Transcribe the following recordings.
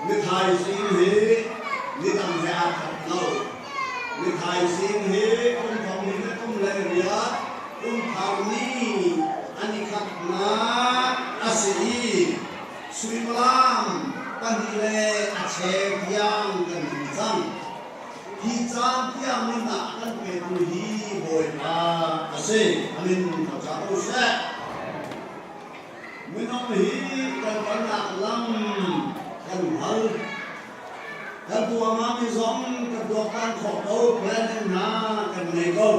Nithaizing hi nidang he aa khat lo. Nithaizing hi kum thong hnih le kum 18 kum thar ni an i khatnak a si i suimilam 2 le a cheu tiang kan hman cang. Hi caan tiang nunnak a kan petu hi Bawipa a si. A min thangṭhat ko seh. Minung hi kan kalnak lam kan hngal. Kan tuah hngami zong kan tuaktan khawh ko, planning hna kan ngei ko.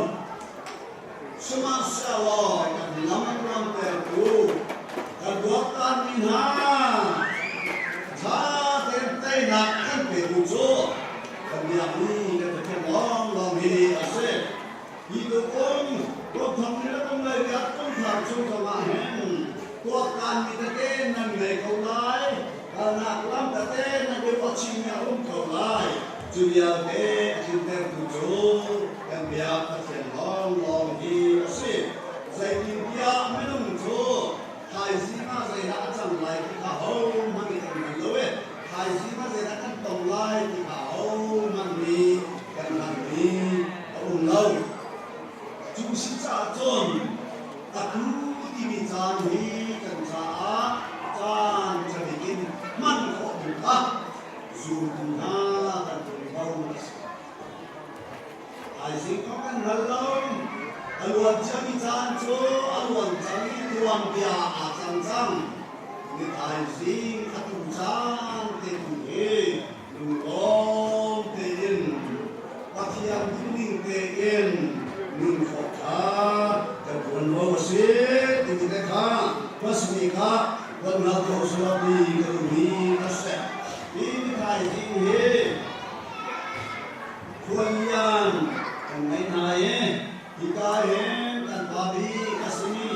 Sihmanhsehlaw kan lam ramtertu kan tuaktanmi hna ṭha tein teinak kan petu cu kan biakmi kan Pathian lawnglawng hi a si. Hi tukum kum thong ni le kum lei riat kum thar chung zongah hin tuaktanmi tete nan ngei ko lai, kalnak lam tete nan i ruahchihmi a um ko lai. Cu vialte a tlintertu cu kan biak Pathian lawnglawng hi a si. Zeitintiah minung cu thaizing ah zeidah a cang lai ti kha hohmanh nih kan hngal lo i thaizing ah zeidah kan tong lai ti kha hohmanh nih kan hngalhmi a um lo. Cu si caah cun atu timi caan hi kan caah caan ṭha bik in hman khawh ding kha zultu hna kan ṭuanvo a si. Thaizing kong kan hngal lo. A luan ciami caan cu a luan cang i tuanbia aa cang cang. Ni thaizing atu caan te tu hi lunglawm tein Pathian duhning tein nun khawh kha kan ṭuanvo a si timi te kha hmasmi kha kan hngal kho sualmi ka duhmi a si. Hi ni thaizing hi khualian kan ngei hna i hika hin kan pa bik a simi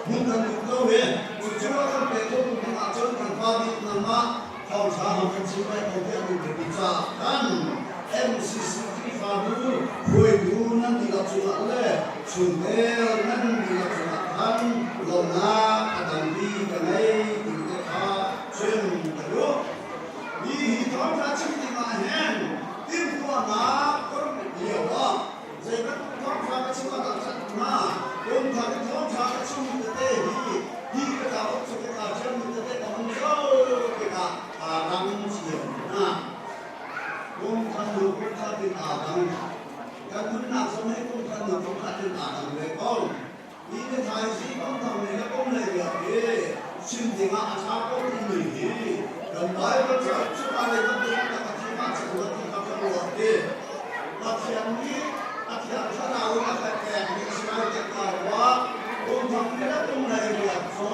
hmun kan duh ko hi. Cucu a kan pek kho tu ding ahcun kan pa bik nangmah thawngṭha hong kan chim lai ko tiah kan biapi caah khan MCC Khrihfabu hruaitu nan dihlak cungah le chungtel nan dihlak cungah khan lawmhnak a tampi ka ngei ti te kha chim ka duh. Hi thawngṭha chim dingah hin timhtuahnak ka rak lio ah zei bantuk thawngṭha ka chim ah dah ṭhat hnga? Kum thar i thawngṭha ka chimmi tete hi hi ka cauk chung i kaa ṭialmi tete ka hun zoh tikah aa dang cio hna. Kum khat hnu kum khat in aa dang. Kan nunnak zong hi kum khat hnu kum khat in aa dang ve ko. Hi biathaizing kong thang nih le kong lei riak hi chim dingah a ṭha ko timi hi kan Baibal cauk chungah lei bantuk in a thim ah cun ti kha kan ruah i Pathian nih a Thiang Thlarau in a kan pekmi a si lai tiah kaa ruah. Kum thong ni le kum lei riak cu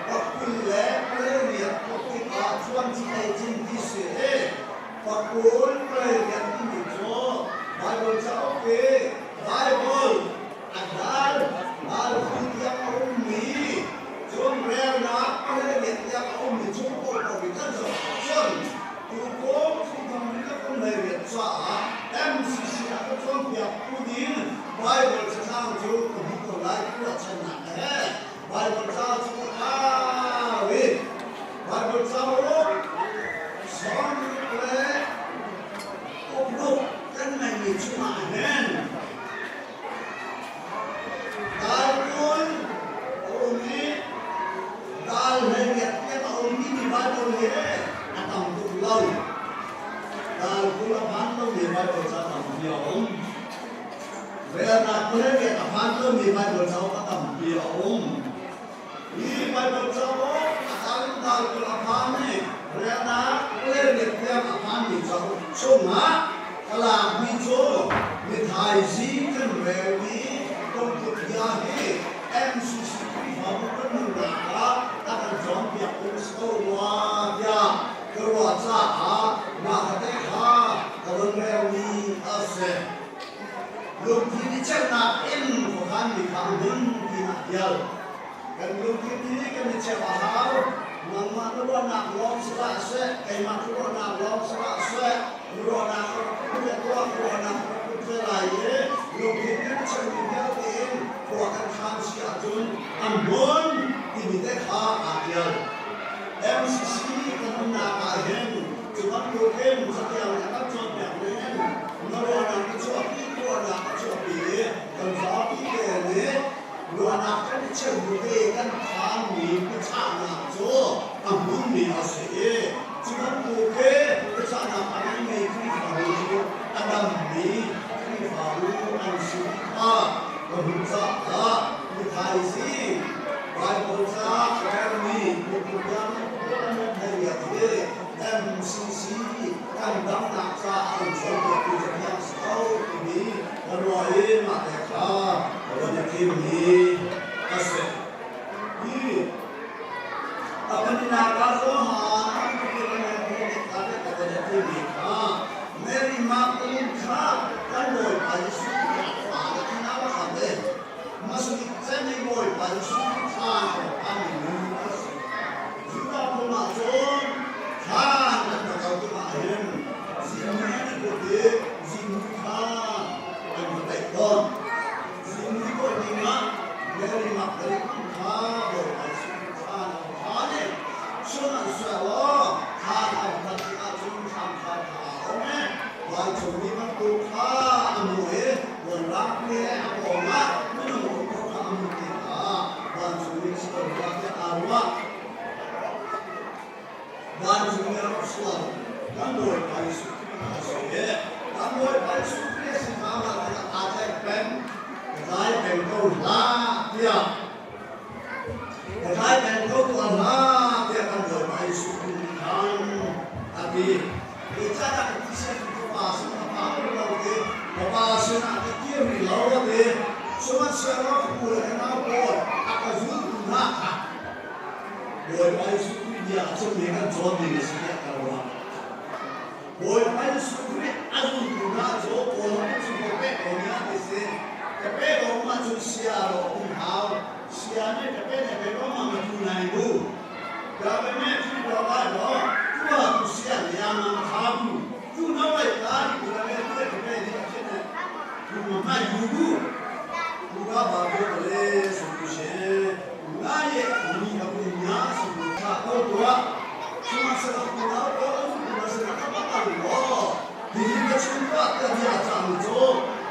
pakul le palei riak thawk tikah chuanci ei cin ti si i pakul palei riak timi cu Baibal cauk i Baibal A dal ralpui tiang a ummi, cun relnak pahnih tiang a ummi chung paohpaoh in kan zoh ahcun tukum thongthong in le kum 18 caah MCC ah ka cawnpiaktu ding Baibal catlang cu ka hmuh ko lai ti ruahchannak he Baibal ca cu ka kau i Baibal cauk 60 le ukruk kan ngeihmi chungah hin Dal 20 a um i dal 18 tiang a um timi Baibal hi a tam tuk lo. Dal 20 a phan lomi Baibal ca tampi a um. Relnak 18 a phan lomi Baibal cauk a tampi a um. Hi Baibal cauk a dal in dal 20 a phan i relnak 18 tiang a phanmi cauk chungah ka lakmi cu mithaizing kan relmi lungput bia hi MCC Khrihfabu kan nunnak ah a kan cawnpiaktu a si ko rua tiah ka ruah caah mah kate kha ka von relmi a si. Lungthin i cheuhnak in khuakhanmi kha a hmun tinak vial. Kan lungthin hi kan i cheuh a hau. Nangmah na ruahnak lawng si hlah seh, keimah ka ruahnak lawng si hlah seh, na ruahnak ka rak put le tuah ka ruahnak ka rak put ve lai i lungthin kan i cheuhmi vialte in khua kan khan si ahcun a hmun timi te kha aa ṭial. MCC kan umnak ah hin. bantukin cathiang nih a kan cawnpiak ningin na ruahnak na chuahpi, ruahnak a chuahpi i kan zapi te nih ruahnak kan i cheuh bu te kan phanmi biachahnak cu a hmunmi a si i cu bantuk hi biachahnak a ngeimi Khrihfabu cu a dammi Khrihfabu an si ti kha ka hun caah mithaizing Baibal ca a relmi miphun dang hleiat hi MCC kan damnak caah an cawnpiaktu cathiang a si ko timi ka ruah i mah te kha ka van i thimmi a si. Hi a paninak ah Johan timi kha Mary Magdalene kha kan Bawipa Jesuh Khrih a fale kha na va khat e. Hmasabik cem i Bawipa Jesuh Khrih thlan a rak phanmi nu a si. Judah phung ah cun thlan an va kal tikah hin zihmui an i put i zihmui kha an va tlaih tawn. Zihmui tuah dingah Mary Magdalene kha Bawipa Jesuh Khrih thlan a va phan i sihmanhsehlaw thlan a va phanh tikah cun thlan kha aa ong i vancungmi bantuk kha a hmuh i puanrang he a pawngah minung um kho kha a hmuh tikah vancungmi a si ko rua tiah aa ruah. Vancungmi a rak sual. Kan Bawipa Jesuh Khrih a si i kan Bawipa Jesuh Khrih a si hna ah tiah aa tlaih peng, ka tlai peng ko hlah tiah ka tlai peng ko tuah hlah tiah kan Bawipa Jesuh Khrih nih khan a ti. Zeicahtiah ka thisen cu ka Pa sinah a phan rih lo i ka Pa sinah ka kir rih lo a ti. Sihmanhsehlaw ka pu le ka nau pawl a ka zultu hna kha Bawipa Jesuh Khrih bia a cungmi kan cawn ding a si tiah ka ruah. Bawipa Jesuh Khrih a zultu hna cu Paul cu ka pek ko nia ti si. Ka pek ko ma cun sia ro um hau. Sia nih ka pe ne pe ko ma ma tu nai bu.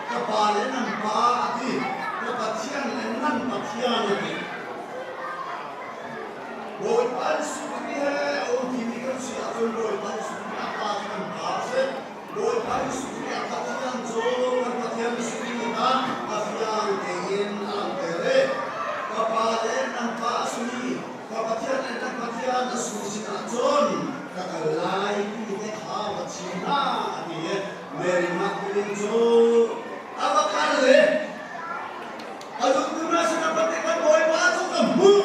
Ka pa le nan pa a ti, ka Pathian le nan Pathian a ti. Bawipa Jesuh Khrih he a umṭimi kan si ahcun Bawipa Jesuh Khrih a Pa cu kan Pa a si. Bawipa Jesuh Khrih a Pathian cu kan Pathian a si ti kha a fiang tein a langhter i ka Pa le nan Pa a simi ka Pathian le nan Pathian a simi sinah cun ka kal lai timi te kha va chim hna a ti i Mary Magdalene cu a va kal i A lungthin a sin a pat i kan Bawipa cu ka hmuh.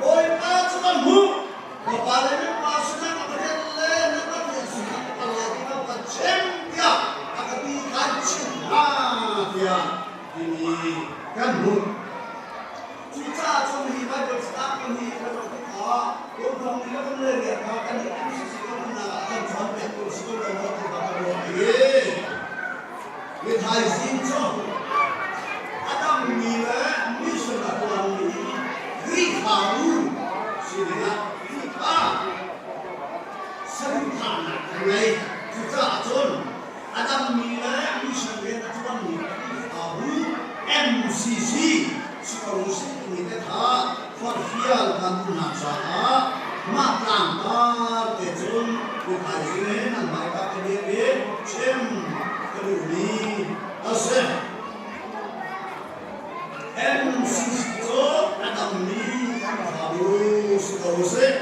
Bawipa cu ka hmuh. Ka pa le nan pa sinah ka Pathian le nan Pathian sinah ka kal lai ti kha ka chim tiah a ka ti kan chimh hna tiah timi kan hmuh. Cucaah cun hi Baibal caang hi kan ruah tikah kum thong li le kum le riat kha kan i MCC kan ah kan cawnpiak tu si ko lo maw ti kha ka ruah i Mi thaizing cu a dammi le mission a tuanmi Khrihfabu si dingah Khrihfa saduhthahnak kan ngei. Cucaah cun a dammi le mission rian a tuanmi Khrihfabu MCC si ko usih timi te kha forhfial kan duh hna caah mah tlangtar te cun mi thaizing in nan hmaika ka dir i chim ka duhmi a si. MCC cu a dammi Khrihfabu si ko usih.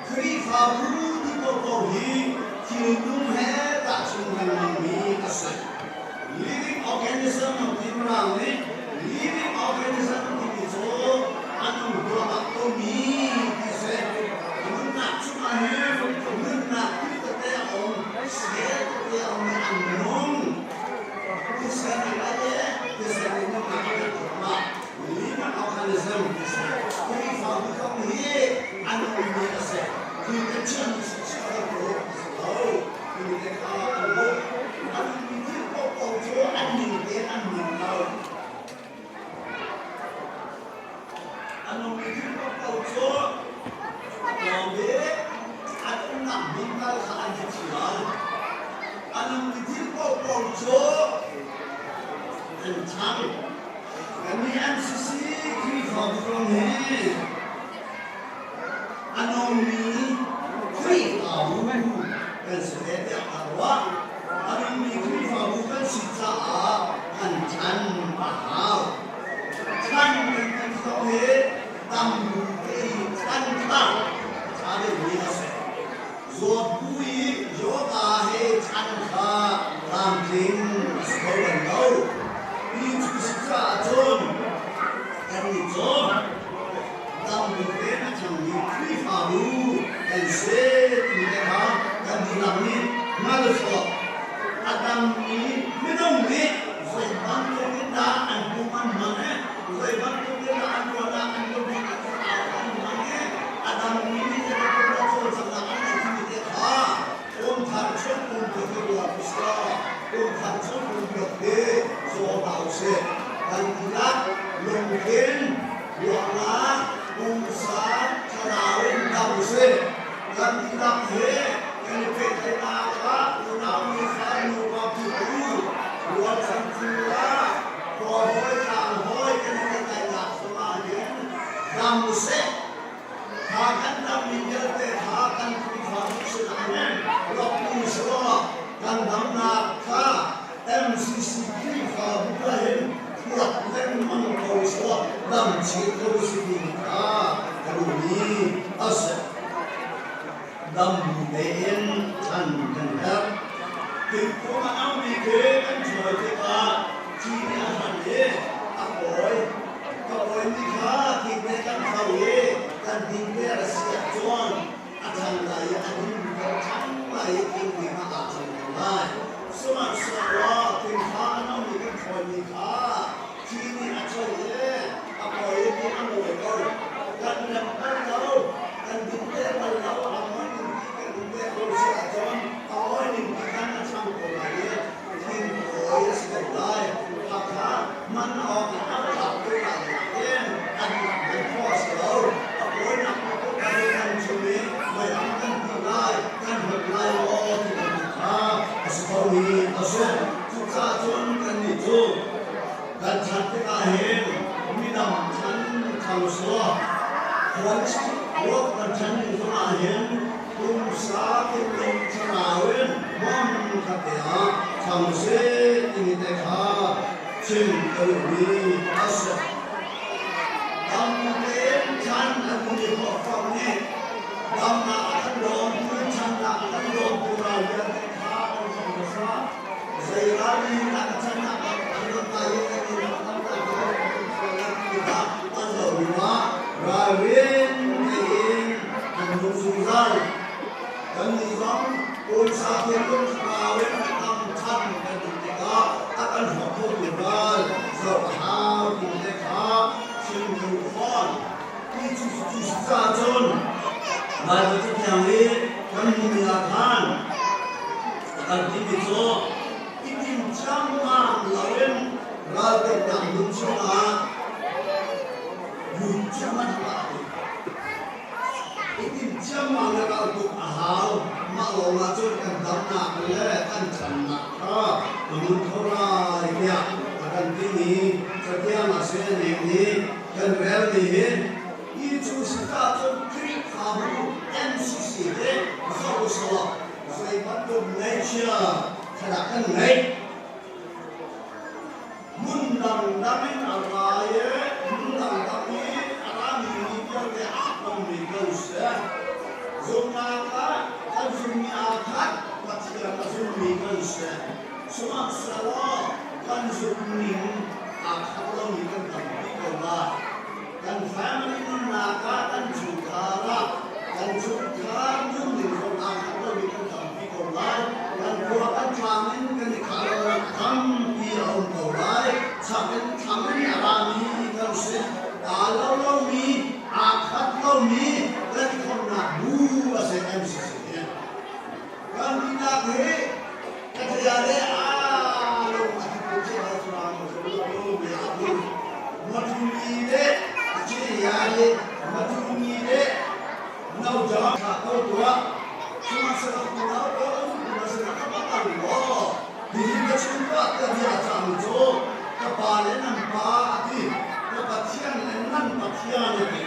Khrihfabu ti paohpaoh hi thilnung he tahchun lengmangmi a si. Living organism ti Mirang nih living organism timi cu a nung huahmah komi ti si. Nunnak chungah hin nunnak ti tete a um, cell tete a um i an nung. Thisen in a e, thisen in nunnak a pek thluahmah. Living organism ti si. cu an ṭhang. Kannih MCC Khrihfabu zong hi a nungmi Khrihfabu kan si ve tiah ka ruah. A nungmi Khrihfabu kan si caah kan ṭhan a hau. Ṭhan kan ti zong hi tam bu te i ṭhan kha a ṭha deuhmi a si. Zawt bu i yoga he ṭhan kha tlamtling a si kho bal lo. Hi cu si caah cun kannih cu dam bu tein a ṭhangmi Khrihfabu kan si timi te kha kan dihlak nih hngal sawh. A dammi minung nih zei bantuk in dah an pum an hman i zei bantuk in dah an ruahnak, an lungthin, an thlarau an hman i a dammi nih zeibantuk dah cawlcanghnak an ngeih timi te kha kum thar chung pumpak hi ruat u sih. Kum thar chung pumpak hi zaw hna u sih. Kan dihlak lungthin, ruahnak, pumsa, thlarau in dam u sih. Kan dihlak hi kan i pehtlaihnak ah unau nufa nupa pipu rualchan ah khua hawi tlang hawi kan i pehtlaihnak zongah hin dam u sih. Kha kan dammi vialte kha kan Khrihfabu sinah hin rak u selaw kan damnak kha MCC Khrihfabu ka hin phuak lengmang ko selaw dam chin ko si ding kha ka duhmi a si. Dam tein ṭhan kan herh. Thingkung a aumi khi kan cuai tikah ci nih a hran i a kawi. Ka kawimi kha thing nih kan tho i kan dingter a si ahcun a ṭhang lai i a ding ko ṭhang lai i thing nih kha aa ṭhang ko lai. Sihmanhsehlaw thing kha a nomi kan thawimi kha ci nih a choih i a kawi i a ngawi ko. Kan rem bal lo, kan dingter bal lo, a ngawi ning ti kan dingter ko si ahcun a ngawi ning ti khan a ṭhang ko lai i thing kawi a si ko lai. Khakha man awk in a tlak ko lai nain an man khawh a si lo. A kawinak tu kan kan chim i mei kan ti lai, kan hlat lai maw ti bantuk kha a si khomi a si. Cucaah cun kannih cu kan ṭhat tikah hin midang chan ṭhang sawh ruak kan ṭhan ning zongah hin pumsa thinlung thlarau in hmunkhat te ah ṭhang seh timi te kha chim ka duhmi a si. Dam tein chan a duhmi paohpaoh nih damnak a kan dawmtu, ṭhannak a kan dawmtu ral vialte kha kan hrawng hmasa. Zei ral nih dah ka channak ah an rat lai i zeitindah ka dam lai ti kan sual lai ti kha an zoh hnuah ralrin tein an nung zungzal. Kannih zong pumsa thinlung thlarau in a dam ṭhan kan duh tikah a kan hrawk khotu ral zoh a hau ti te kha chim ka duh fawn. Ti cu caah cun Baibal Cathiang i kan hmuhmi ah khan a kan timi cu i tim ciammam loin raltuknak hmun chungah lut ciammam hlah u. I tim ciammam le raltuk a hau. Mah lawngah cun kan damnak le kan ṭhannak kha a hmun kho lai tiah a kan timi Cathiang ah si a ning nih kan relmi hi hi cu si cun Khrihfabu MCC hi zoh u sawh zei bantuk ngaihchia thlalak kan ngeih. Hmun dangdang in a ra i hmun dangdang i a rami mi vialte aa kommi kan si. Zumhnak ah kan zummi aa khat, Pathian a zummi kan si. Sihmanhsehlaw kan zumhning aa khat lomi kan tampi ko lai. Kan family nunnak ah, kan chungkhar ah, kan chungkhar nunning zong aa khat lomi kan tampi ko lai. Kan khua kan tlang in kan i khah lonak tampi a um ko lai. Chak in thlang in a rami kan si. Aa lo lomi, aa khat lomi kan i khawmhnak bu a si MCC hi. Kan dinak hi Kataya a lo a ti ko che ba sura mo so lo me a bu matumi le chi ya le matumi le nau ja kha ko tua suma sa ko nau ko um kuma sa ka pa ka lo di hi ka chim pa. Zeicahtiah bia a cahmi cu ka Pa le nan Pa a ti, ka Pathian le nan Pathian a ti.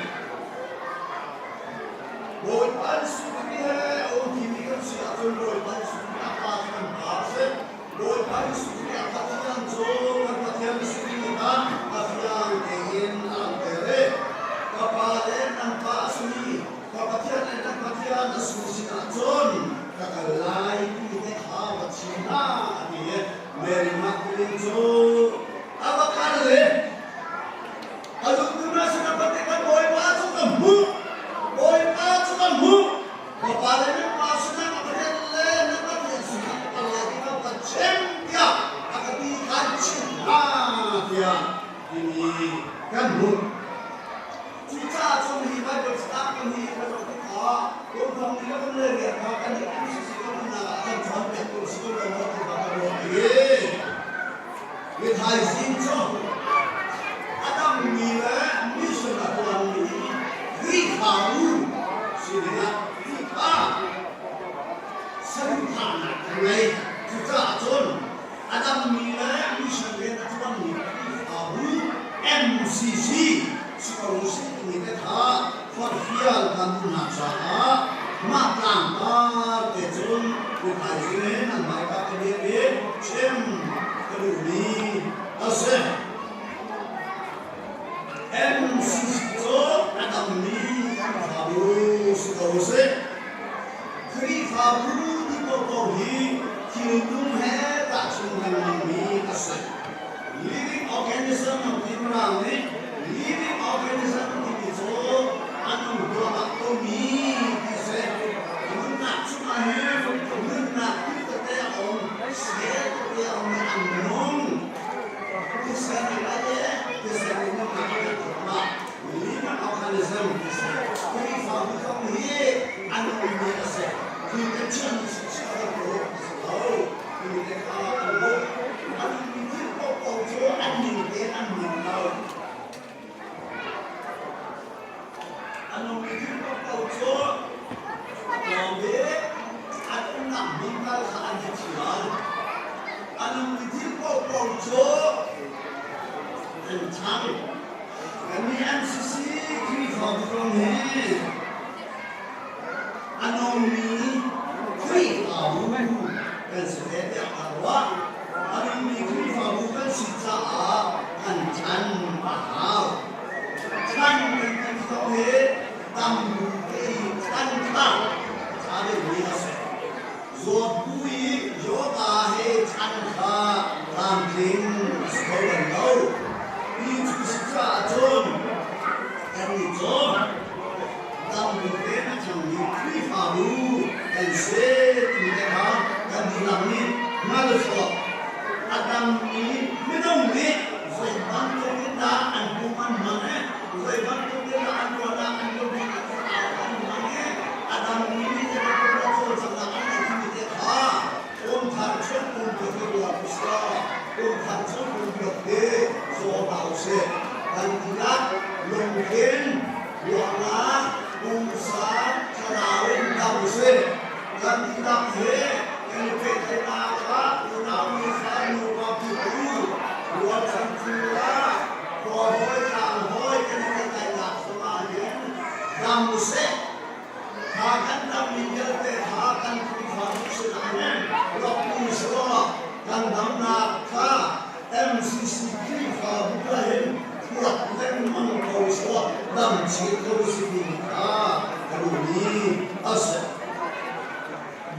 Bawipa Jesuh Khrih he a um timi kan si ahcun Bawipa Jesuh Khrih a Pa cu kan Pa a si. Bawipa Jesuh Khrih a Pathian cu kan Pathian a si timi kha a fiang tein a langhter i ka Pa le nan Pa a simi ka Pathian le nan Pathian a simi sinah cun ka kal lai timi te kha va chim hna a ti i Mary Magdalene cu a va kal i a zumtu hna sinah va ti kan Bawipa cu ka hmuh Bawipa cu ka hmuh Fapa le nan pa sinah ka Pathian le nan Pathian sinah ka kal lai ti kha va chim tiah a ka ti khan chim hna tiah timi kan hmuh. Cucaah cun hi Baibal caang kan hi kan zoh tikah kum thong li le kum le riat kha kan i MCC kan umnak ah kan cawnpiak tu si ko lo maw ti kha ka ruah i mi thaizing cu a dammi le mission a tuanmi Khrihfabu si dingah ti kha saduhthahnak kan ngei. Cucaah cun a dammi le mission rian a ṭuanmi Khrihfabu MCC si ko usih timi te kha forhfial kan duh hna caah mah tlangpar te cun mithaizing in nan hmaika ka dir i chim ka duhmi a si. MCC cu a dammi Khrihfabu si ko usih. Khrihfabu ti paohpaoh hi thilnung he tahchun lengmangmi a si. Living organism ti Mirang nih living organism timi cu a nung duahmah komi ti si. Nunnak chungah hin nunnak thil tete a um, cell tete a um i an nung. Thisen in a le thisen in nunnak a pek thluahmah. Living organism ti si. Khrihfabu zong hi a nungmi a si. Thil kan chiahmi chiah bantuk a si lo. Thil te kha an nung. A nungmi thil paohpaoh cu an ning tein an nung lo. A nungmi thil paohpaoh cu a tlawm bik an umnak hmun tal kha an i thial. A nungmi thil paohpaoh cu an ṭhang. Kannih MCC Khrihfabu zong hi a nungmi Khrihfabu kan si ve tiah ka ruah. A nungmi Khrihfabu kan si caah kan ṭhan a hau. Ṭhan kan ti zong hi tam bu te i ṭhan kha a ṭha deuhmi a si. Zawt bu i yoga he ṭhan kha tlamtling a si kho bal lo. Ti cu si caah cun kannih cu dam bu tein a ṭhangmi Khrihfabu kan si timi te kha kan dihlak nih hngal sawh. A dammi minung nih zei bantuk in dah an pum an hman i zei bantuk in dah an ruahnak, an lungthin, an thlarau an hman i a dammi nih zei bantuk dah cawlcanghnak an ngeih timi te kha kum thar chung pumpak hi ruat u sih. Kum thar chung pumpak hi zaw hna u sih. Kan dihlak lungthin, ruahnak, pumsa, thlarau in dam u sih. Kan dihlak hi kan i pehtlaihnak ah unau nufa nupa pipu rualchan ah khua hawi tlang hawi kan i pehtlaihnak zongah hin dam u sih. Kha kan dammi vialte kha kan Khrihfabu sinah hin rak um selaw kan damnak kha MCC Khrihfabu ah hin phuak lengmang ko selaw dam chin ko si ding kha ka duhmi a si.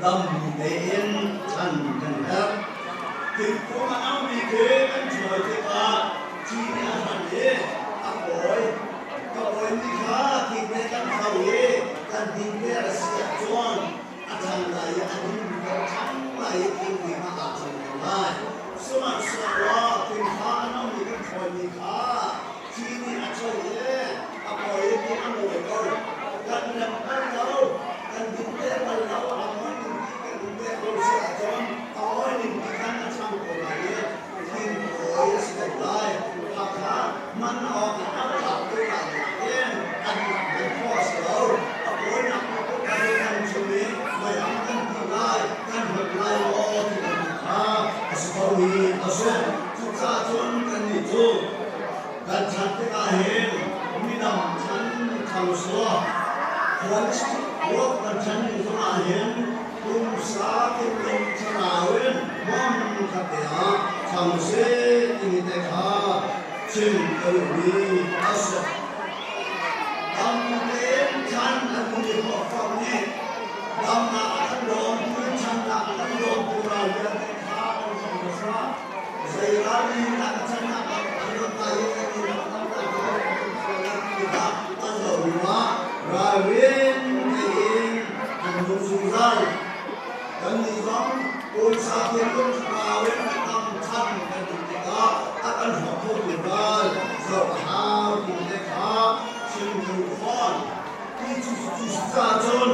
Dam tein chan kan herh. Thingkung a aumi khi kan cawi tikah ci nih a hran i a kawi. Ka kawimi kha thing le kan hro i kan din te a si ahcun a ṭhang lai i a ding a ṭhang lai i thing ding ah aa cang ko lai. Sihmanhsehlaw thing kha a nomi kan ṭhawimi kha ci nih a choi i a kawi i a ngawi ko. Selaw holistic growth kan ṭhan ning zong ahhin pumsa thinlung thlarau in hmun khat te ah ṭhang usih timi te kha chim ka duhmi a si. Dam tein ṭhan a duhmi paohpaoh nih damnak a kan dawmtu, ṭhannak a kan dawmtu ral vialte kha kan hlam hmasa. Zei ral nih dah ka channak ah an rat lai i zeitindah ka damnak hi an kan sual lai ti kha an zoh hnuah ralrin tein an nung zungzal. Kannih zong pumsa thinlung thlarau in a dam ṭhan kan duh tikah a kan hrawk khotu ral zoh a hau ti te kha chim ka duh fawn. Ti cu caah cun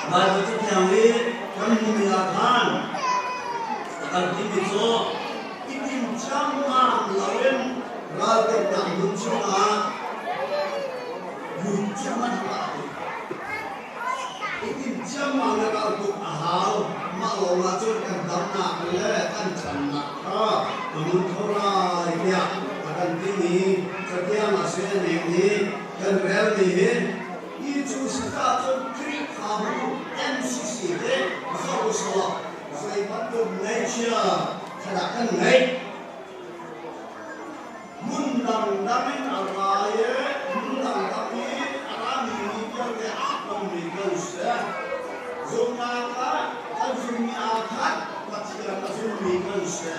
Baibal Cathiang i kan hmuhmi ah khan a kan timi cu i tim ciammam loin raltuknak hmun chungah lut ciammam hlah u. I tim ciammam le raltuk a hau. Mah lawngah cun kan damnak le kan ṭhannak kha a hmun kho lai tiah a kan timi Cathiang ah si a ning i kan relmi hi hi cu si cun Khrihfabu MCC he zoh u sawh zei bantuk ngaihchia kha kan ngeih. Hmun dangdang in a ra i hmun dangdang i a rami mi vialte aa kommi kan si. Zumhnak ah kan zummi aa khat, Pathian a zummi kan si.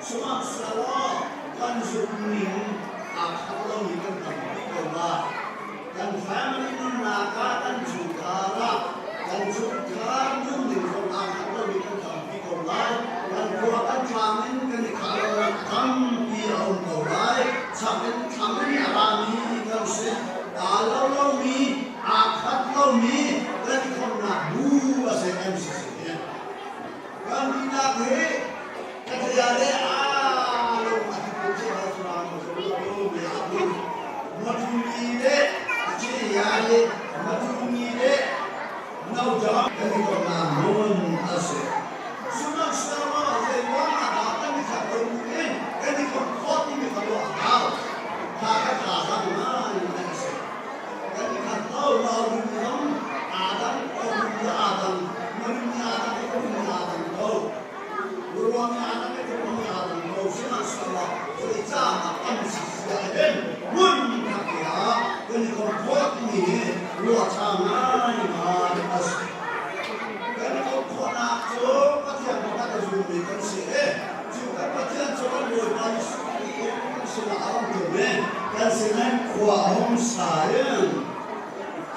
Sihmanhsehlaw kan zumhning aa khat lomi kan tampi ko lai. Kan family nunnak ah, kan chungkhar ah, kan chungkhar nunning zong aa khat lomi kan tampi ko lai. Kan khua kan tlang in kan i khah lonak tampi a um ko lai. Chak in thlang in a rami kan si. Aa lo lomi, aa khat lomi kan i khomhnak bu a si MCC hi. Kan dinak hi Kataya le aa lo a ti ko che ba sura mo so lo lo me a bu matumi le chi ya le matumi le nau jam kan i ko na mun a se sunak sama zei wang a da kan i khat lo mu in kan i khom khot ni mi kha lo a hau tha ka tha zang ngai an se kan i khat lo lo rum ram adam ko rum adam marum adam ko rum adam ko Ruang ah na ka ko sihmanhsehlaw zeicahdah kan si siah hin hmun khat te ah kan i komh mi hi ruahṭha ngaingai a si. Kan i komh khawhnak cu Pathian pakhat a zummi kan si i cu kan Pathian cu kan Bawipa Jesuh Khrih in kan sinah a rak tlung i kan sinin khua a hung sa in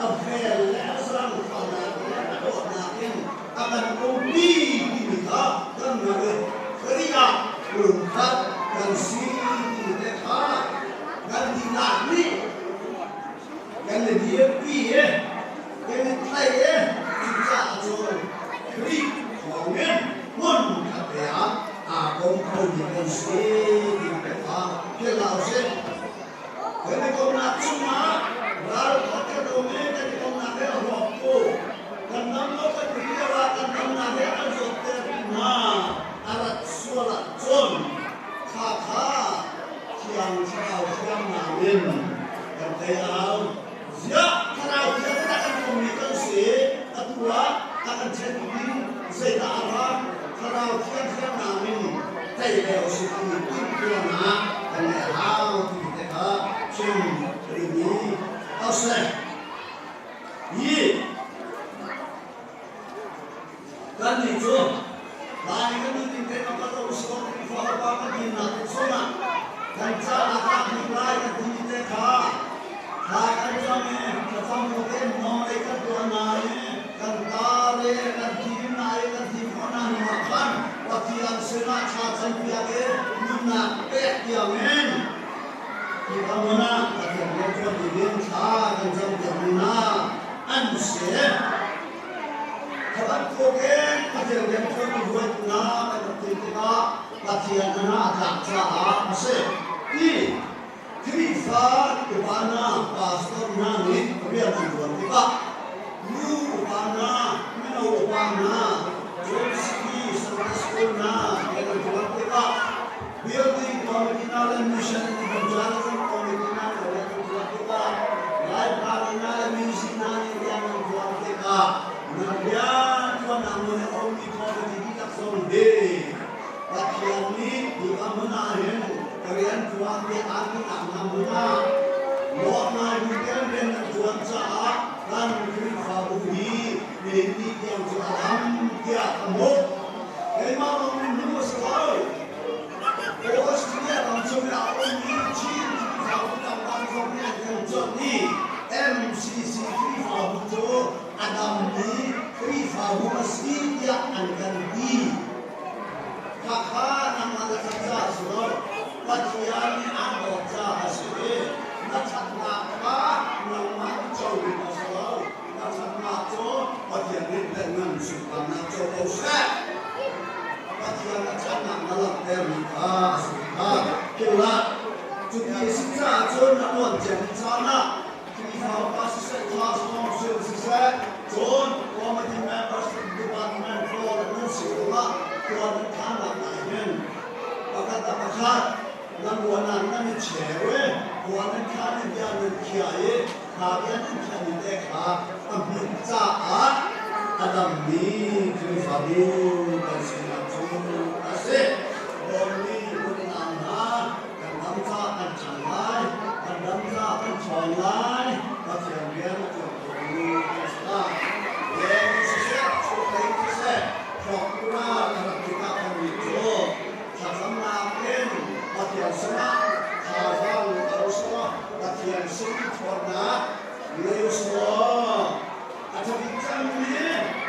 a vel le a zaangfahnak le a dawtnak in a kan umpi timi kha kan hngalh i Khrih ah lungkhat kan si ti te kha kan dihlak nih kan i dirpi i kan i tlaih i cucaah cun Khrih thawngin hmun khat te ah aa kom khomi kan si ti te kha philh hlah usih. Kan i komnak chungah ralkap kan um i kan i komnak he a rawktu kan dam lo kan ti lio ah kan damnak he an zawtter hna a rat sual ahcun kha kha thiang thlarau hriamnam in kan tei au. Ziah thlarau thiang in a kan kommi kan si atu ah a kan ṭhen ding zeidah a ra thlarau thiang hriamnam in tei leo si ti timhtuahnak kan ngeih a hau ti te kha chim ka duhmi a si. Hi kannih cu Lai kan nunning te ka kal lo sawm Khrihfa upa kan dinnak te chungah kan caah tlak bik lai kan timi te kha thla kan cam i thlacam bu tein nawlei kan tuah hna i kan tar i kan thim hna i kan thim khawh hna hnu ah khan Pathian sinah thla campiak i nunnak pek tiangin Khrihfa hmun ah Pathian rianṭuan dingin thla kan campiak mi hna an si. Kha bantukin Pathian rianṭuan mi hruaitu hna kan rak ti tikah Pathian hna a tlak caah a si. Ti Khrihfa upa hna, pastor hna nih rian an ṭuan tikah nu upa hna, mino upa hna, John City Sunday School hna rian an ṭuan tikah building committee hna le mission and evangelism committee hna rian an ṭuan tikah Lai party hna le mi tampi aan nak hna hmun ah lawmnai bu tein rian nan ṭuan caah kan Khrihfabu hi nihin ni tiang cu a dam tiah ka hmuh. Keimah lawng nih hmuh a si lo. Australia ram chung i a ummi Chin Khrihfabu dangdang zong nih an kan cuanh i MCC Khrihfabu cu a dammi Khrihfabu a si tiah an kan ti. Khakha nangmah na ṭhat caah a si lo, Pathian nih aan dawt caah a si i na ṭhatnak kha nangmah i co ding a si lo. Na ṭhatnak cu Pathian nih le nan sunparnak co ko seh. Pathian a ṭhatnak na langhtermi kha a si kha philh hlah. Cuti a si caah cun na ṭuan ciami caan ah Khrihfa upa siseh, class council siseh, cun committee members department pawl nan si ruangah khua nan khannak ah hin pakhat le pakhat nan ruahnak nan i cheu i khua nan khan i bia nan khiah i kha bia nan khiahmi te kha a hmunh caah a dammi Khrihfabu kan sinak cu a si. Dawtmi unau hna, kan dam caah kan ṭhang lai, kan dam caah kan ṭhawng lai, Pathian rian a ṭuan khotu kan si lai. Leng in siseh, chunglei in siseh, thawk ral a rat tikah kannih cu thlacamnak in Pathian sinah thazaang lo sawh, Pathian sin ṭhawnnak ngei u sih. A ṭha bik cangmi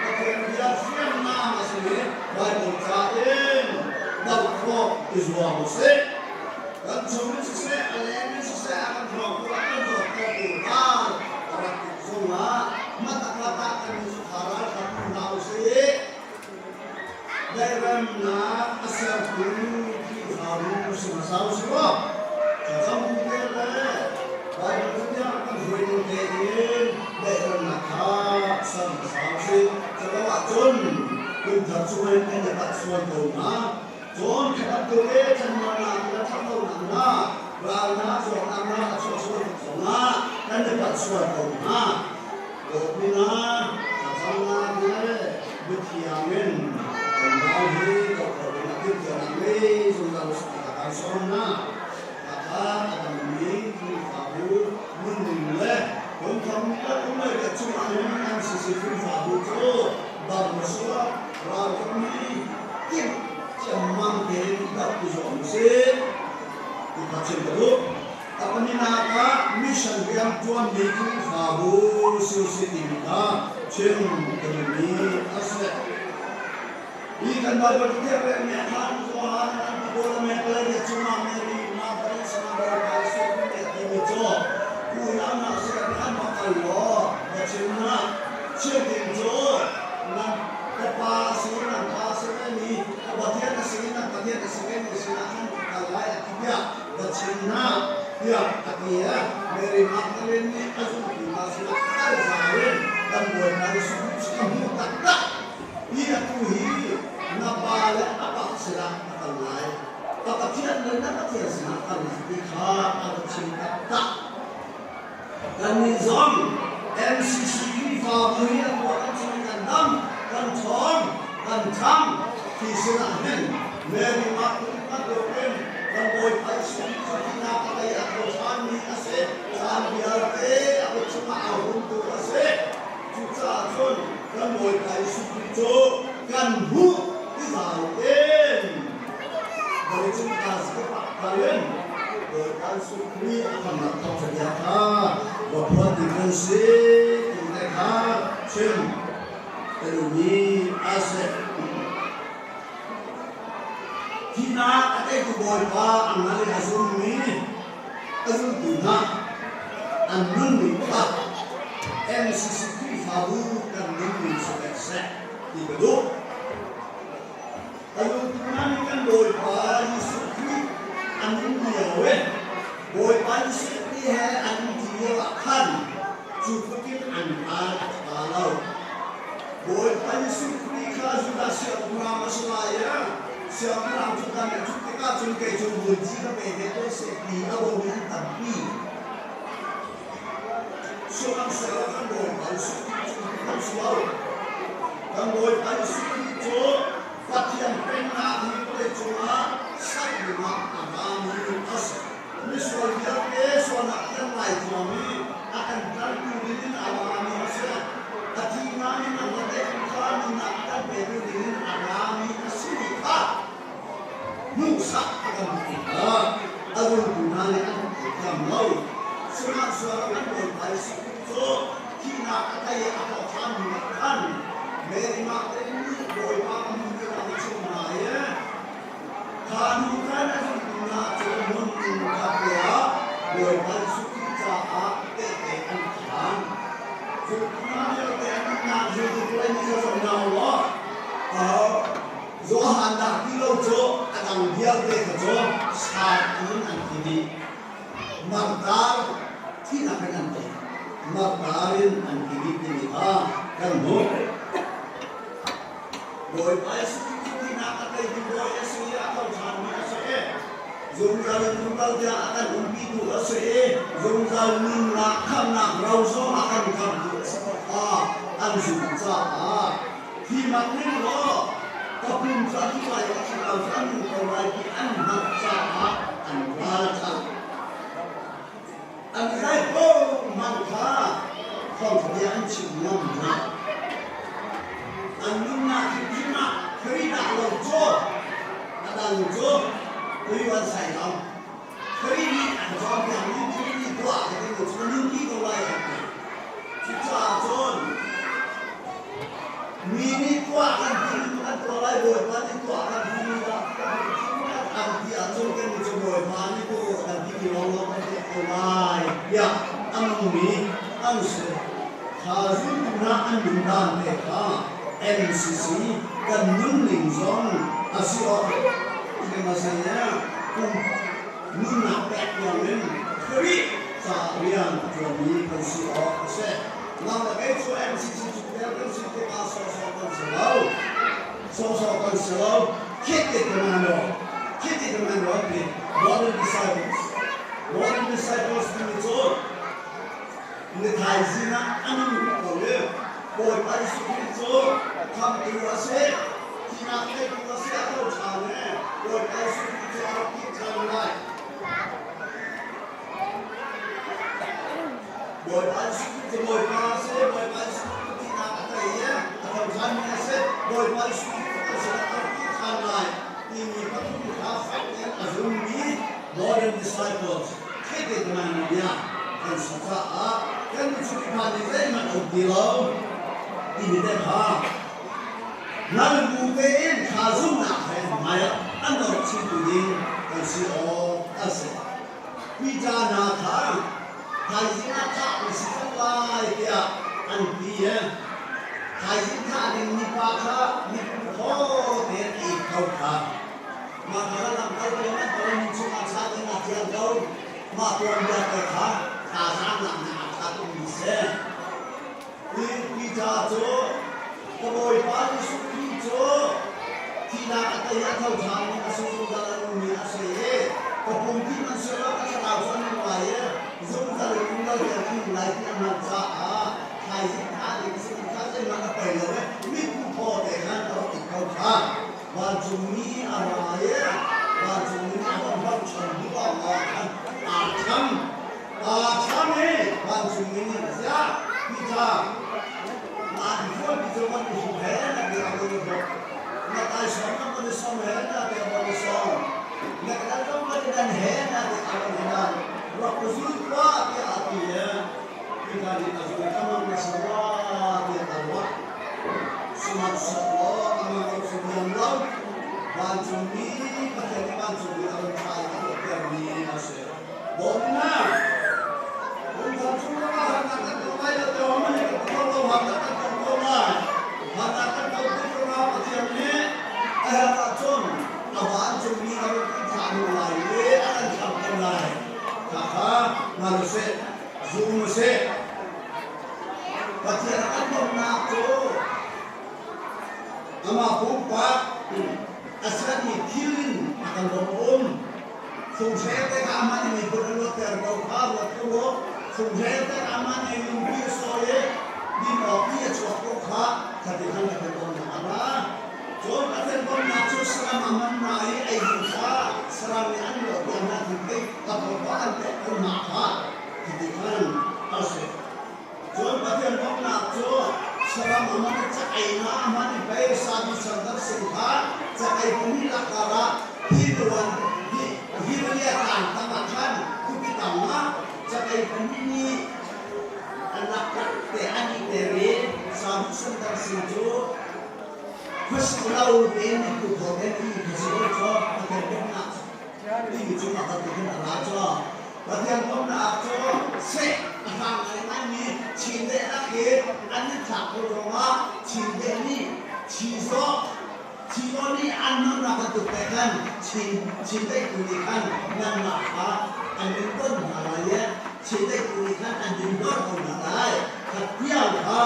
Pathian bia hriamnam a simi Baibal ca in doh khawh i zuam u sih. Kan chung in siseh, a leng in siseh, a kan hrawktu, a kan zawttertu ral a rat tik zongah hmataklat ah kan i kha ralkap hna u sih. Dairemnak a sertu Khrihfabu si hmasa u sih law, thlacam te le Baibal cathiang kan hruai ning tein dairemnak kha ser hmasa u sih. Culo ahcun kum thar chungin kan i pat sual ko hnga. Cun khatkhat te thlamuannak le ṭhatlonak hna, ralnak, zawtnak hna a chuah sual tik zongah kan i palh sual ko hnga. Dawtmi hna, thlacamnak le mithiang in kan nau hi doh khawh dingah timhtuahnak ngei zungzal u sih ti kha kaan sawm hna. Hakha a dammi Khrihfabu nunning le kum le kum lei te chungah hin MCC Khrihfabu cu dam sawh ralkapmi timh ciammam tein doh i zuam usih ti kha chim ka duh. A pahnihnak ah mission rianṭuanmi Khrihfabu si usih timi kha chim ka duhmi a si. Hi kan Baibal cathiang relmi ah khan Johan an pawl a mek le bia cungah Mary Magdalene sinah Bawipa Jesuh Khrih nih a timi cu unau hna sinah khan va kal law va chim hna. Chim ding cu nan ka pa a si nan pa a si vemi ka Pathian a si nan Pathian a si vemi sinah khan ka kal lai a ti tiah va chim hna tiah a ti i Mary Magdalene nih a zultu hna sinah kal zau in kan Bawipa Jesuh Khrih cu ka hmuh taktak. Hi atu hi na pa le a pa sinah a kal lai, ka Pathian le na Pathian sinah a kal lai ti kha a va chim taktak. Kannih zong MCC Khrihfabu hi a tuah kan chung kan dam, kan ṭhawng, kan ṭhang ti sinah hin Mary Magdalene bantukin kan Bawipa Jesuh Khrih cu thihnak a tei a tho ṭhanmi a si. Caan vialte a kut chungah aa humtu a si. Cucaah cun kan Bawipa Jesuh Khrih cu kan hmuh ti zau in vawleicung kaa kal in Bawipa Jesuh Khrih a khamnak thawngṭha bia kha va phuan ding kan si ti te kha chim ka duhmi a si. Thihnak a teitu Bawipa a ngal i a zummi a zultu hna an nunning kha MCC Khrihfabu kan nunning si ve seh ti ka duh. A zultu hna nih kan Bawipa Jesuh Khrih a nun lio in Bawipa Jesuh Khrih he an um ṭi lio ah khan cu tluk in an ral a ṭha lo. Bawipa Jesuh Khrih kha Judah siangpahrang a si lai i siangpahrang cu kan i ṭhut tikah cun kei cu vuanci ka pe ve ko seh ti a ruahmi an tampi. Sihmanhsehlaw kan Bawipa Jesuh Khrih cu kan si lo. Kan Bawipa Jesuh Khrih cu Pathian Pennak hi vawleicung ah sak dingah a rami a si. tei a thawh ṭhan hnu ah khan Mary Magdalene nih Bawipa ka hmuh tiah a chimh hna i kha hnu khan a zultu hna cu hmun khat te ah Bawipa Jesuh Khrih caah tehte an khaan. Zultu hna vialte an nunnak zultu pawl an i zoh hna u law Johan dah ti lo cu a dang vialte kha cu sar in an thi dih. Martar thihnak in an tei. Martar in an thi dih timi kha kan hmuh. Bawipa Jesuh Khrih cu thihnak a teitu Bawi a si i a tho ṭhanmi a si i zungzal in zungzal tiang a kan umpitu a si i zungzal nunnak khamhnak ro zong a kan khamhtu a si ko kha an zumh caah Hi mak ning law ka pum cu a thi lai i a thlarau cu a nung ko lai ti an hngalh caah an ral a ṭha. An zai hmanh kha thawngṭha bia an chim ngam hna. An nunnak hrimhrim ah Khrih dah lo cu a dang cu ui an sai lo. Khrih nih an cawnpiakmi Khrih nih tuah ka ti cu nunpi ko lai an ti. Cucaah cun mi nih tuah kan ti kan tuah lai Bawipa nih tuah kan ti dah kan ti ahcun kan nih cu Bawipa nih tuah kan ti ti lawnglawng kan tuah ko lai tiah a nungmi an si. Kha zultu hna an nun dan te kha NCC kan nunning zong a si awk kum nunnak pek tiangin Khrih ca rian a ṭuanmi kan si awk a si. Nang le kei cu MCC chungtel kan si tikah sawhsawh kan si lo. Sawhsawh kan si lo. Khit ti man Khit ti man ti Modern Disciples. Modern Disciples timi cu ni thaizing ah a nung ko i Bawipa Jesuh Khrih cu khamtu a si, thihnak teitu a si a tho ṭhan i Bawipa Jesuh Khrih cu a rak kir ṭhan lai. Bawipa Jesuh Khrih cu Bawipa a si, Bawipa Jesuh Khrih cu thihnak a tei i a tho ṭhanmi a si, Bawipa Jesuh Khrih cu kan sinah a rak kir ṭhan lai timi pathum kha fek tein a zummi modern disciples Khrih bia kan si caah kan Khrihfa nih zeihmanh a um ti lo timi te kha nal bu tein thla zumhnak he hmai ah an rak chimtu ding kan si awk a si. Peter hna kha thaizing ah thah na si cang lai tiah an ti i thaizing thah ding mipa kha mipu thaw tein a it ko kha. Mah kha lamkal tuan an ton mi chungah ṭha tein aa ṭial ko. Mah tuanbia te kha thazaang laknak ah ṭha tukmi a si. Hi Peter cu ka Bawipa Jesuh Khrih cu thihnak a tei a tho ṭhan i a si zungzal a nungmi a si i ka pum thi hmanhsehlaw ka thlarau cu a nung lai i zungzal in um lo tiang a nung lai ti a hngalh caah thaizing thah ding a si kha zeihmanh a poi lo i mitku thaw te khan a rak it ko kha. Vancungmi a ra i vancungmi nih a von hlorhchom hnu lawngah khan aa tham. Aa tham i vancungmi nih ziah Peter, na fualpi cu van i hruk he na ti a von i hruk. Na taisawm na von i som he na ti a von i som. Na kedan zong van i dan he na ti a von i dan. Rak ka zul tuah tiah a ti i Peter nih a zul i ka mang na si rua tiah a ruah. Sihmanhsehlaw amah nih cu rian lo vancungmi Pathian nih vancungmi a run thlah i a tuahtermi a si. Bawmnak Lungthar chung ah harnak kan tong lai lo tiah man kan tong lo harnak kan tong ko lai. Harnak kan ton tik ruangah Pathian nih a herh ahcun a vancungmi a run kan thlah hnu lai i a kan khamh ko lai. Khakha hngal usih, zum usih. Pathian a kan bawmhnak cu amah pumpak a sermi thil in a kan bawmh um. Funghrel te kha amah nih miphun a luatter ko kha ruat ko u. Funghrel te kha amah nih lungpi a sawi i din awk ti a chuak ko kha khati khan Pathian bawmhnak a ra. Cun Pathian bawmhnak cu saram a man na i ei ding kha saram nih an luat piak hna thil a thawpa an pek ko hna kha khati khan a si. Cun Pathian bawmhnak cu saram a man i cakei nga a hman i pei sami sandar sin kha cakei pahnih lakar ah hi ruan hi hi lia tlang tangah khan khuapi tangah cakei pahnih nih An rak tlak te an i ter i Sadhu Sundar Singh cu khuasik lo tein an tu thawt in i khuasik lo cu Pathian biaknak timi cungah bantukin a ra cu Pathian bawmhnak cu seh a hrang ngaingaimi Chindeih lak i an i thlak ko ruangah Chindeih nih Chizawh Chizawh nih an nunnak bantuk te khan Chin Chindeihtu nih khan nanmah kha an in don hna lai i Chindeihtu nih khan an in dor ko hna lai. Kha tiang kha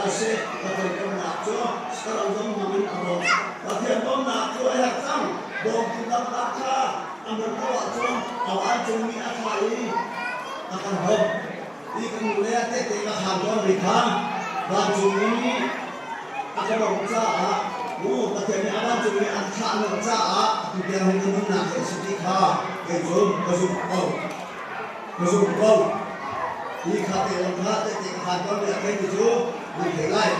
a si. Pathian bawmhnak cu saram zong hmang in a bawmh. Pathian bawmhnak cu a herh cang. Bawmtu taktak kha a hman ko ahcun a vancungmi a thlah i a kan bawmh. Hi kan nu le a tehte ka khaan tawnmi kha vancungmi a ka bawmh caah mu Pathian nih a vancungmi an thlah lo caah atu tiang hin ka nunnak hi a si ti kha kei cu ka zumh ko. Ka zumh ko. Hi kha te lawng kha tehte ka khaan tawnmi a theimi cu nan thei lai.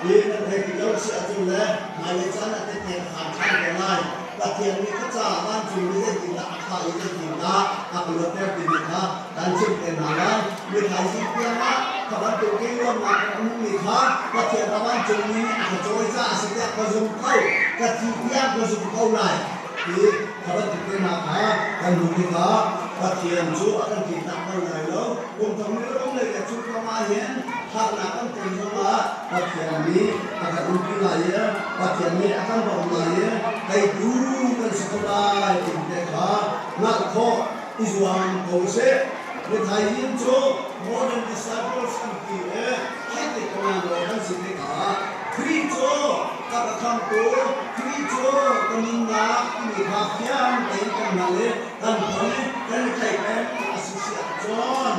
Hi nan thei ti lo si ahcun le hmailei caan ah tehte ka khaan ṭhan ko lai. Pathian nih ka caah vancungmi zeitindah a thlah i zeitindah a ka luatter timi kha kan chimh te hna lai. Mi thaizing tiangah kha bantuk in nuamhnak a ummi kha Pathian a vancungmi nih a ka cawi caah a si tiah ka zum ko. Ka thi tiang ka zum ko lai. Hi kha bantuk te hna kha kan hmuh tikah Pathian cu a kan tlintak bal lai lo. Kum thong le ram lei le chung kam ah hin harnak kan ton zongah Pathian nih a kan umpi lai i Pathian nih a kan bawmh lai i teitu kan si ko lai ti te kha hngalh khawh i zuam ko usih. Mithaim cu modern disciples an ti i theih ko kan si tikah Khrih cu ka ka khamtu, Khrih cu ka nunnak timi kha fiang tein kan hngalh i kan ton i kan i theih peng a si si ahcun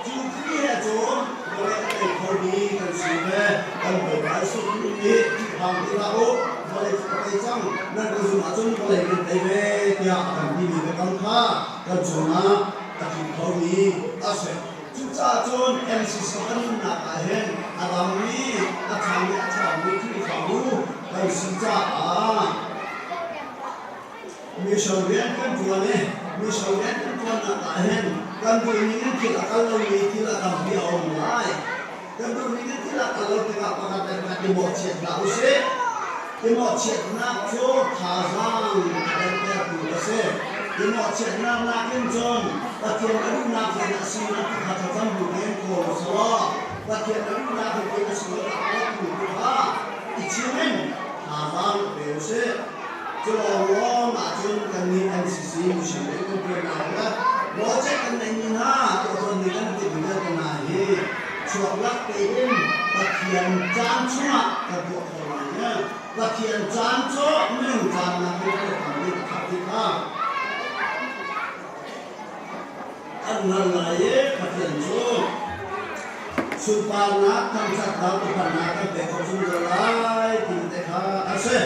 cu Khrih he cun vawlei a tei khomi kan si ve. Kan Bawipa Jesuh Khrih nih ṭihhang ti hlah u, vawlei cu ka tei cang, nan ka zumh ahcun vawlei kan tei ve tiah a kan timi biakam kha kan cungah a tling khomi a si. Cucaah cun MCC kan nunnak ah hin a dammi, a ṭhami, a ṭhawngmi Khrihfabu kan si caah mission rian kan ṭuan i mission rian kan ṭuannak ah hin kan duhning in thil a kal lomi thil a tampi a um lai. Kan duhning in thil a kal lo tikah pakhat le pakhat i mawhchiat hlah usih. I mawhchiatnak cu thazaang a dertertu a si. I mawhchiatnak nakin cun Pathian a duhnak rian a sinak tu kha thlacam bu tein kawl u selaw Pathian a duhnak rian a si lo dah kawl tu tu kha i chim in thazaang pe usih. Cu lawnglawng ahcun kannih NCC mission rian kan ṭuannak le project kan neihmi hna tuahtawnmi kan timh vialte hna hi chuaklak tein Pathian caan chungah kan tuah kho lai i Pathian caan cu minung caan nakin a tam bik a ṭhat bik kha kan hngalh lai i Pathian cu sunparnak thangṭhatnak upatnak kan pek khawh zungzal lai ti te kha a si.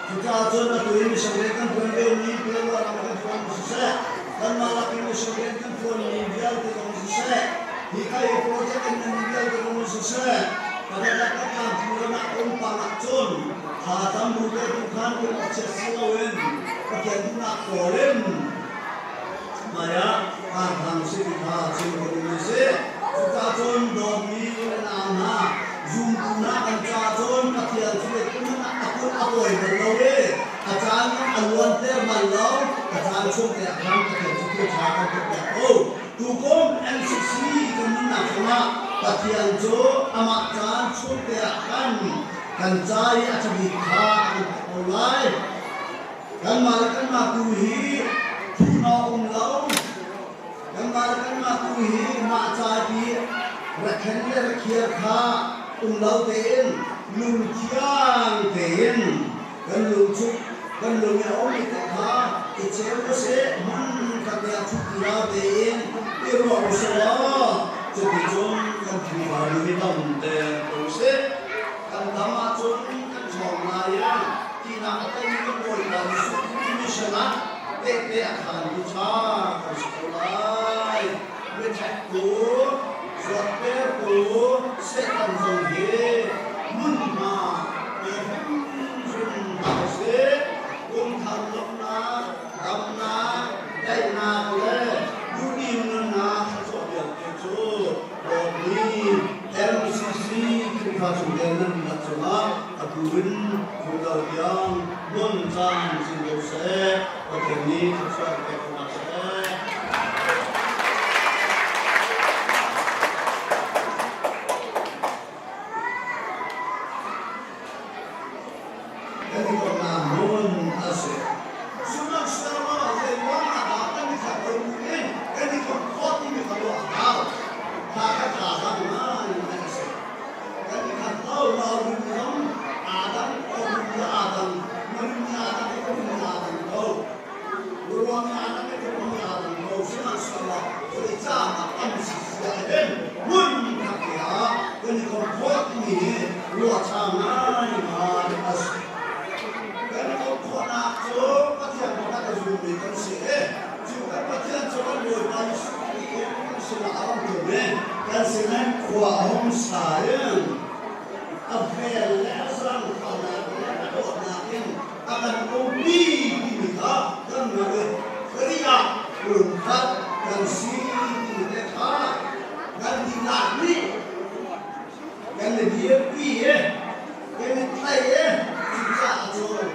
Cucaah cun atu i mission rian kan ṭuan liomi Pialwa ram kan ṭuan siseh, kanmah lakin mission rian kan ṭuanmi vialte zong siseh, hika i project in nan vialte zong siseh, pakhat ka tlangthu ram ah um pang ahcun thla tam bu te tu khan um a chiat si loin Pathian duhnak kawl in hmaiah kar hlang si ti kha chim ka duhmi a si. Cucaah cun dawtmi u le nau hna, zumtu hna kan caah cun Pathian cu zeitik hmanh ah a kut a kawi bal lo i a caan in a luanter bal lo. A caan chung te ah khan Pathian cu thil ṭha kan tuahpiak ko. Tukum MCC kan nunnak chungah Pathian cu amah caan chung te ah khan kan ca i a ṭha bik kha a kan pek ko lai. Kanmah le kanmah tu hi thuhna um lo. Kanmah le kanmah tu hi mah ca i rakhen le rakhiar kha um lo tein lungthiang tein kan lungchuk kan lung i a ummi te kha i cheu usih hmun khat te ah ṭhut lo tein i ruah usih law cuticun kan phungphai hi dam te ko usih. Kan dam ahcun kan ṭhawng lai i Tinak a tei kan Bawipa Jesuh Khrih mission ah tehte a khaantu ṭha kan si ko lai. Biathektu, zuattertu Satan zong hi hmunhma pe hrimhrim hna usih. Kum thar lawmhnak, damnak, daihnak le duhdim nunnak thluachuah vialte cu dawtmi nan dihlak cungah atu in zungzal tiang hmun caan cin ko seh. Pathian nih thluachuah in pek ko hna seh. Kan i komhnak hmun a si. Sihmanhsehlaw zeiruangah dah kan i khat lo in kan i komh khawh timi kha ruah a hau. Kha kha thazaang ngai a si. Kan i khat lo, lo rum zong aa dang, ko rum le aa dang, na rum le aa dang i ka rum le aa dang ko. Ruang aa dang i ka ruang aa dang ko. Sihmanhsehlaw zeicah kan si siah hin hmun khat te ah kan i komh khawh timi hi ruahcha ngaingai a si. Kan i komh khawhnak cu Pathian pakhat a zummi kan si i cu kan Pathian cu kan Bawipa Jesuh Khrih in kan sinah a rak tlung i kan sinin khua a hung sa in a vel le a zaangfahnak le a dawtnak in a kan umpi timi kha kan hngalh i Khrih ah lungkhat kan si timi te kha kan dihlak nih kan i dirpi i kan i tlaih i cucaah cun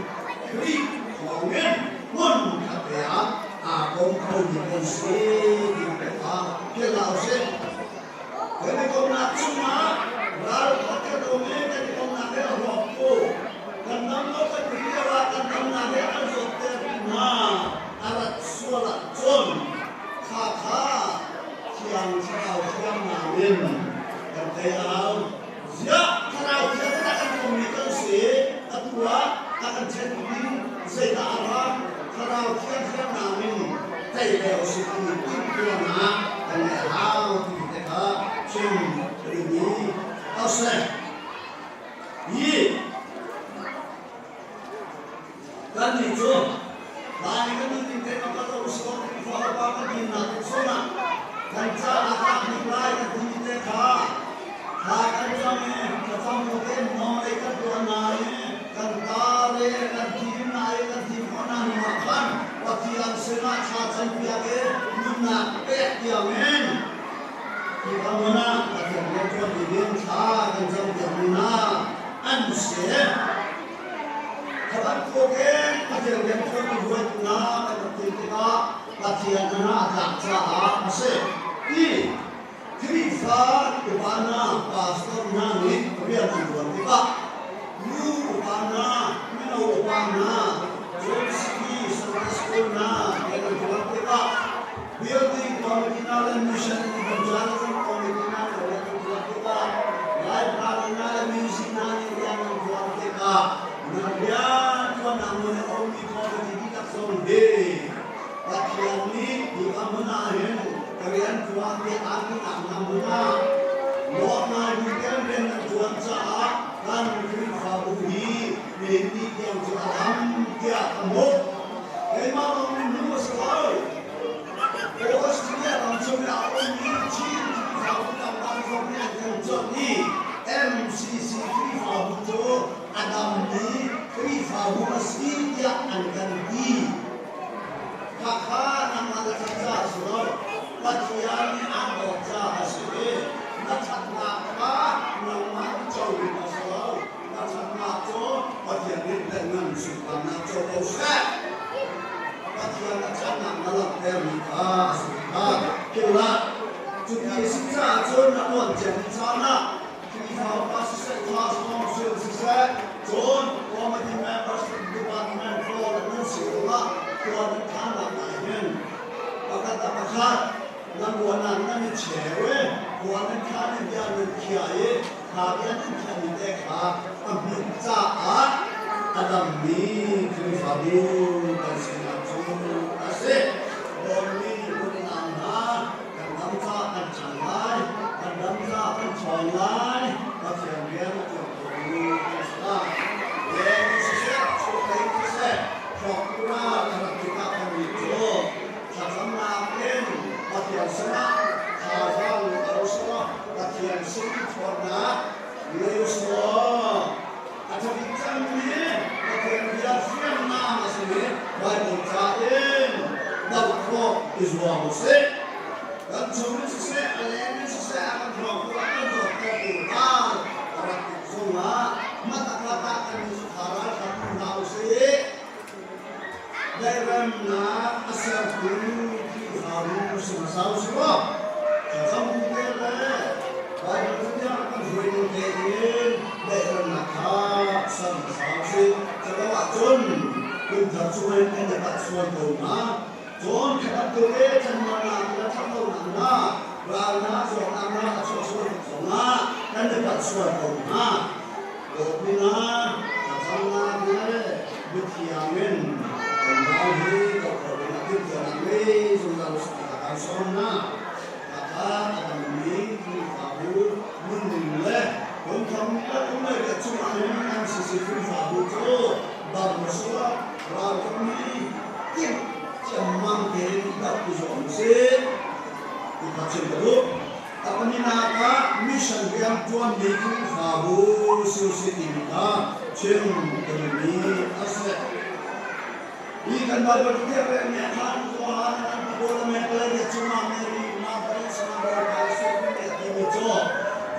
Khrih thawngin hmun khat te ah aa kom khomi kan si timi te kha philh hlah usih. Kan i komnak chungah ralkap kan um i kan i komnak he a rawk ko. Kan dam lo kan ti lio ah kan damnak he an zawtter hna. A rat sual ahcun kha kha Thiang Thlarau thiamnak in kan tei a hau. Ziah Thlarau thiang in a kan kommi kan si atu ah a kan ṭhen ding zeidah a ra? Thlarau thiang thiamnak in tei ve usih timi timhtuahnak kan ngeih a hau timi te kha chim ka duhmi a si. Hi Kannih cu Lai kan nunning te kan kal usih Khrihfa upa kan dinnak in sungah kan ca a tlak bik lai kan timi te kha thla kan cam i thlacam bu tein nawlei kan tuah hna i kan tar i kan thim hna i kan thim khawh hna hnu ah khan Pathian sinah thla campiak i nunnak pek tiangin Khrihfa hmun ah Pathian rianṭuan dingin thla kan campiak mi hna an si. Kha bantuk in Pathian rianṭuan mi hruaitu hna kan rak ti tikah Pathian hna a tlak caah a si. Ti Khrihfa upa hna, pastor hna nih rian an ṭuan tikah nu upa hna, mino upa hna, John City Sunday School hna rian an ṭuan tikah building committee hna le mission evangelism committee hna nih rian an ṭuan tikah library hna le music hna nih rian an ṭuan tikah nan rianṭuannak hmun i a ummi committee dihlak zong hi Pathian nih hika hmun ah hin ka rianṭuan ti aa tinak hna hmun ah lawmngai bu tein rian nan ṭuan caah kan Khrihfabu hi nihin ni tiang cu a dam tiah ka hmuh. Keimah lawng nih hmuh a si lo. Australia ram chung i a ummi Chin Khrihfabu dangdang zong nih an kan cawnh i MCC Khrihfabu cu a dammi Khrihfabu a si tiah an kan ti. Khakha nangmah na ṭhat caah a si lo, Pathian nih aan dawt caah a si i na ṭhatnak kha nangmah na co ding a si lo. Na ṭhatnak cu Pathian nih lianngan sunparnak co ko seh. Pathian a ṭhatnak na langhtermi kha a si tikah philh hlah. Cuti a si caah cun na ṭuan ciami caan ah Khrihfa upa siseh, class council siseh, cun committee members department pawl nan si ruangah tuan nan khannak ah hin pakhat le pakhat nan ruahnak nan i cheu i khua nan khan i bia nan khiah i kha bia nan khiahmi te kha a hmunh caah a dammi Khrihfabu kan sinak cu a si. Dawtmi unau hna, kan dam caah kan cang lai, kan dam caah kan ṭhawng lai, Pathian rian a ṭuan khotu kan si lai. Leng in siseh, chunglei in siseh, thawk ral a rat tikah kannih cu thlacamnak in Pathian sinah thazaang a usulaw Pathian sin i ṭhawnnak ngei usulaw a ṭhabik cangmi Pathian bia fiannak a simi Baibal ca in doh khawh i zuam usih. Kan chung in siseh, a leng in siseh, a kan hrawktu, a kan zawttertu ral a rak tik. kongah hmatak ah kan innchungkhar ralkap hna usih. Dairemnak a sertu Khrihfabu si hmasa usih law thlacam te le Baibal cathiang kan hruai ning tein dairemnak kha ser hmasa usih. Culo ahcun kum thar chungin kan i palh sual ko hnga. Cun khatkhat te thanmuannak le ṭhatlonak hna, ralnak, zawtnak hna a chuah sual tik zongah kan i palh sual ko hnga. Dawtmi hna, thlacamnak le mithiang in kan ral hi doh khawh dingah timhtuahnak ngei zungzal usih ti kha kaan sawm hna. Khakha a dammi Khrihfabu nunning le kum thong le kum le riat chungah hin MCC Khrihfabu cu dam a si lo. Ralkap nih timh ciammam tein doh i zuam usih ti kha chim ka duh. A pahnihnak ah mission rianṭuanmi Khrihfabu si usih timi kha chim ka duhmi a si. Hi kan Baibal cathiang relmi ah khan Johan an pawl a mek le cungah Mary Magdalene sinah Bawipa Jesuh Khrih nih a timi cu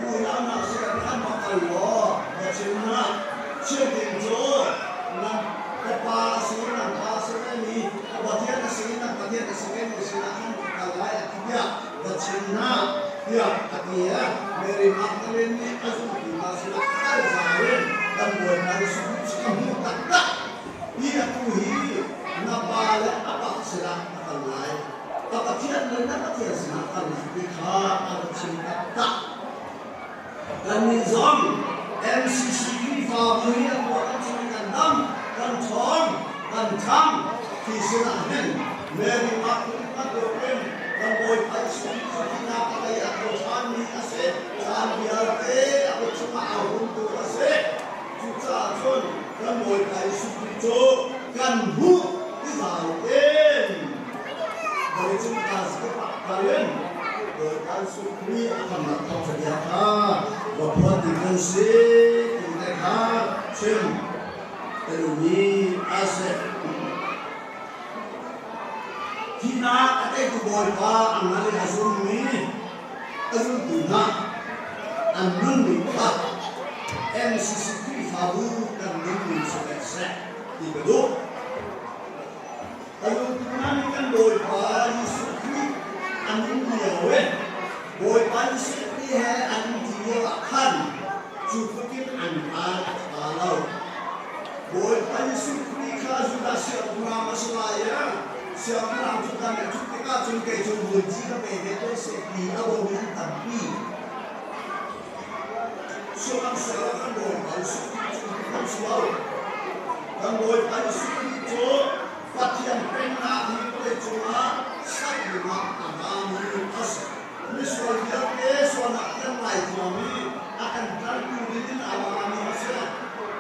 unau hna sin khan va kal law va chim hna. Chim ding cu nan ka pa a si nan pa a si vemi ka Pathian a si nan Pathian a si vemi sinah khan ka kal lai a ti tiah va chim hna tiah a ti i Mary Magdalene nih a zumtu hna sinah kal zau in kan Bawipa Jesuh Khrih cu ka hmuh taktak. Hi atu hi na pa le a pa sinah a kal lai, ka Pathian le na Pathian sinah a kal lai ti kha a va chim taktak. Kannih zong MCC Khrihfabu hi a tuah kan chung i kan dam, kan ṭhawng, kan ṭhang ti sinah hin Mary Magdalene bantukin kan Bawipa Jesuh Khrih cu thihnak a tei a tho ṭhanmi a si. Caan vialte a kut chungah aa humtu a si. Cucaah cun kan Bawipa Jesuh Khrih cu kan hmuh ti zau in vawleicung kaa kal in Bawipa Jesuh Khrih a khamnak thawngṭha bia kha va phuan ding kan si ti te kha chim ka duhmi a si. Thihnak a teitu Bawipa a ngal i a zummi a zultu hna an nunning kha MCC Khrihfabu kan nunning si ve seh ti ka duh. A zultu hna nih kan Bawipa Jesuh Khrih a nun lio i Bawipa Jesuh Khrih he an umṭi lio ah khan cu tluk in an ral a ṭha lo. Bawipa Jesuh Khrih kha Judah siangpahrang a si lai i siangpahrang cu kan i ṭhut tikah cun kei cu vuanci ka pe ve ko seh ti a bomi an tampi. Sihmanhsehlaw kan Bawipa Jesuh Khrih cu kan si lo. Kan Bawipa Jesuh Khrih cu Pathian Pennak hi vawleicung ah sak dingah a rami a si. Misual vialte sualnak kan ngaithiam i a kan tlanhtu dingin a rami a si.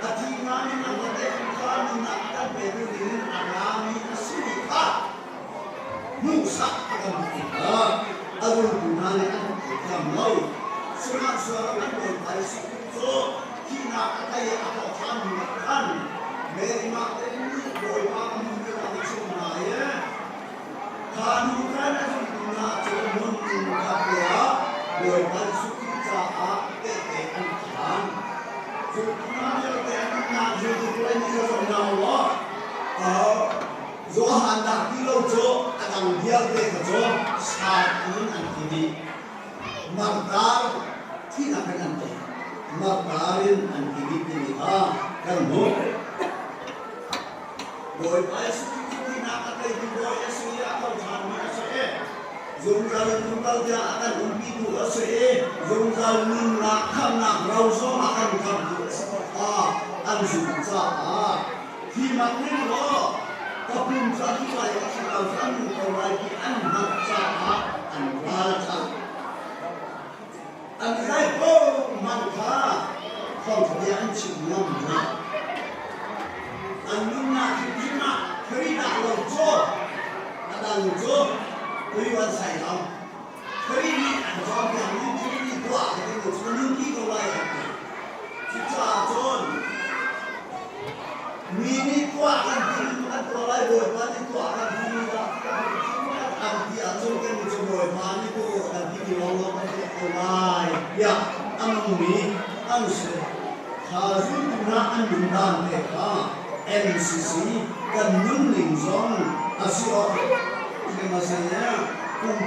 A thi nain a hmatein kha nunnak a kan petu dingin a rami a si kha hmuhsak a kan duh tikah a zultu hna nih an theithiam lo. Sihmanhsehlaw kan Bawipa Jesuh Khrih cu thihnak a tei i a thawhṭhan hnuah khan Mary Magdalene nih Bawipa ka hmuh lioah ka chimh hna i Kha hnu khan a zultu hna cu hmun khatte ah Bawipa Jesuh Khrih caah tehte an khaan. Zultu hna vialte an umnak zultu puai nih kha zoh hna u law Johan dah ti lo cu a dang vialte kha cu saat in an thi dih. Martar thihnak in an thi. Martar in an thi dih timi kha kan hmuh. Bawipa Jesuh Khrih cu thihnak a teitu Bawi a si i a tho ṭhanmi a si i zungzal in zungzal tiang a kan umpitu a si i zungzal nunnak khamhnak ro zong a kan khamhtu a si kho kha an zumh caah hi mak ning law ka pum cu a thi lai i ka thlarau cu a nung ko lai ti an hngalh caah an ral ṭha. An zai ko hmanh kha thawngṭha bia an chim ngam hna. An nunnak hrimhrim ah Khrih dah lo cu a dang cu Khrih an sai lo. Khrih nih an cawnpiakmi Khrih nih tuah a timi cu na nunpi ko lai an ti. Cucaah cun mi nih tuah kan timi kan tuah lai, Bawipa nih tuah kan timi dah an ti ahcun kannih cu Bawipa nih tuah kan timi lawnglawng kan tuah ko lai tiah a nungmi an si. Kha zultu hna an nun dan te kha MCC kan nunning zong a si awk kum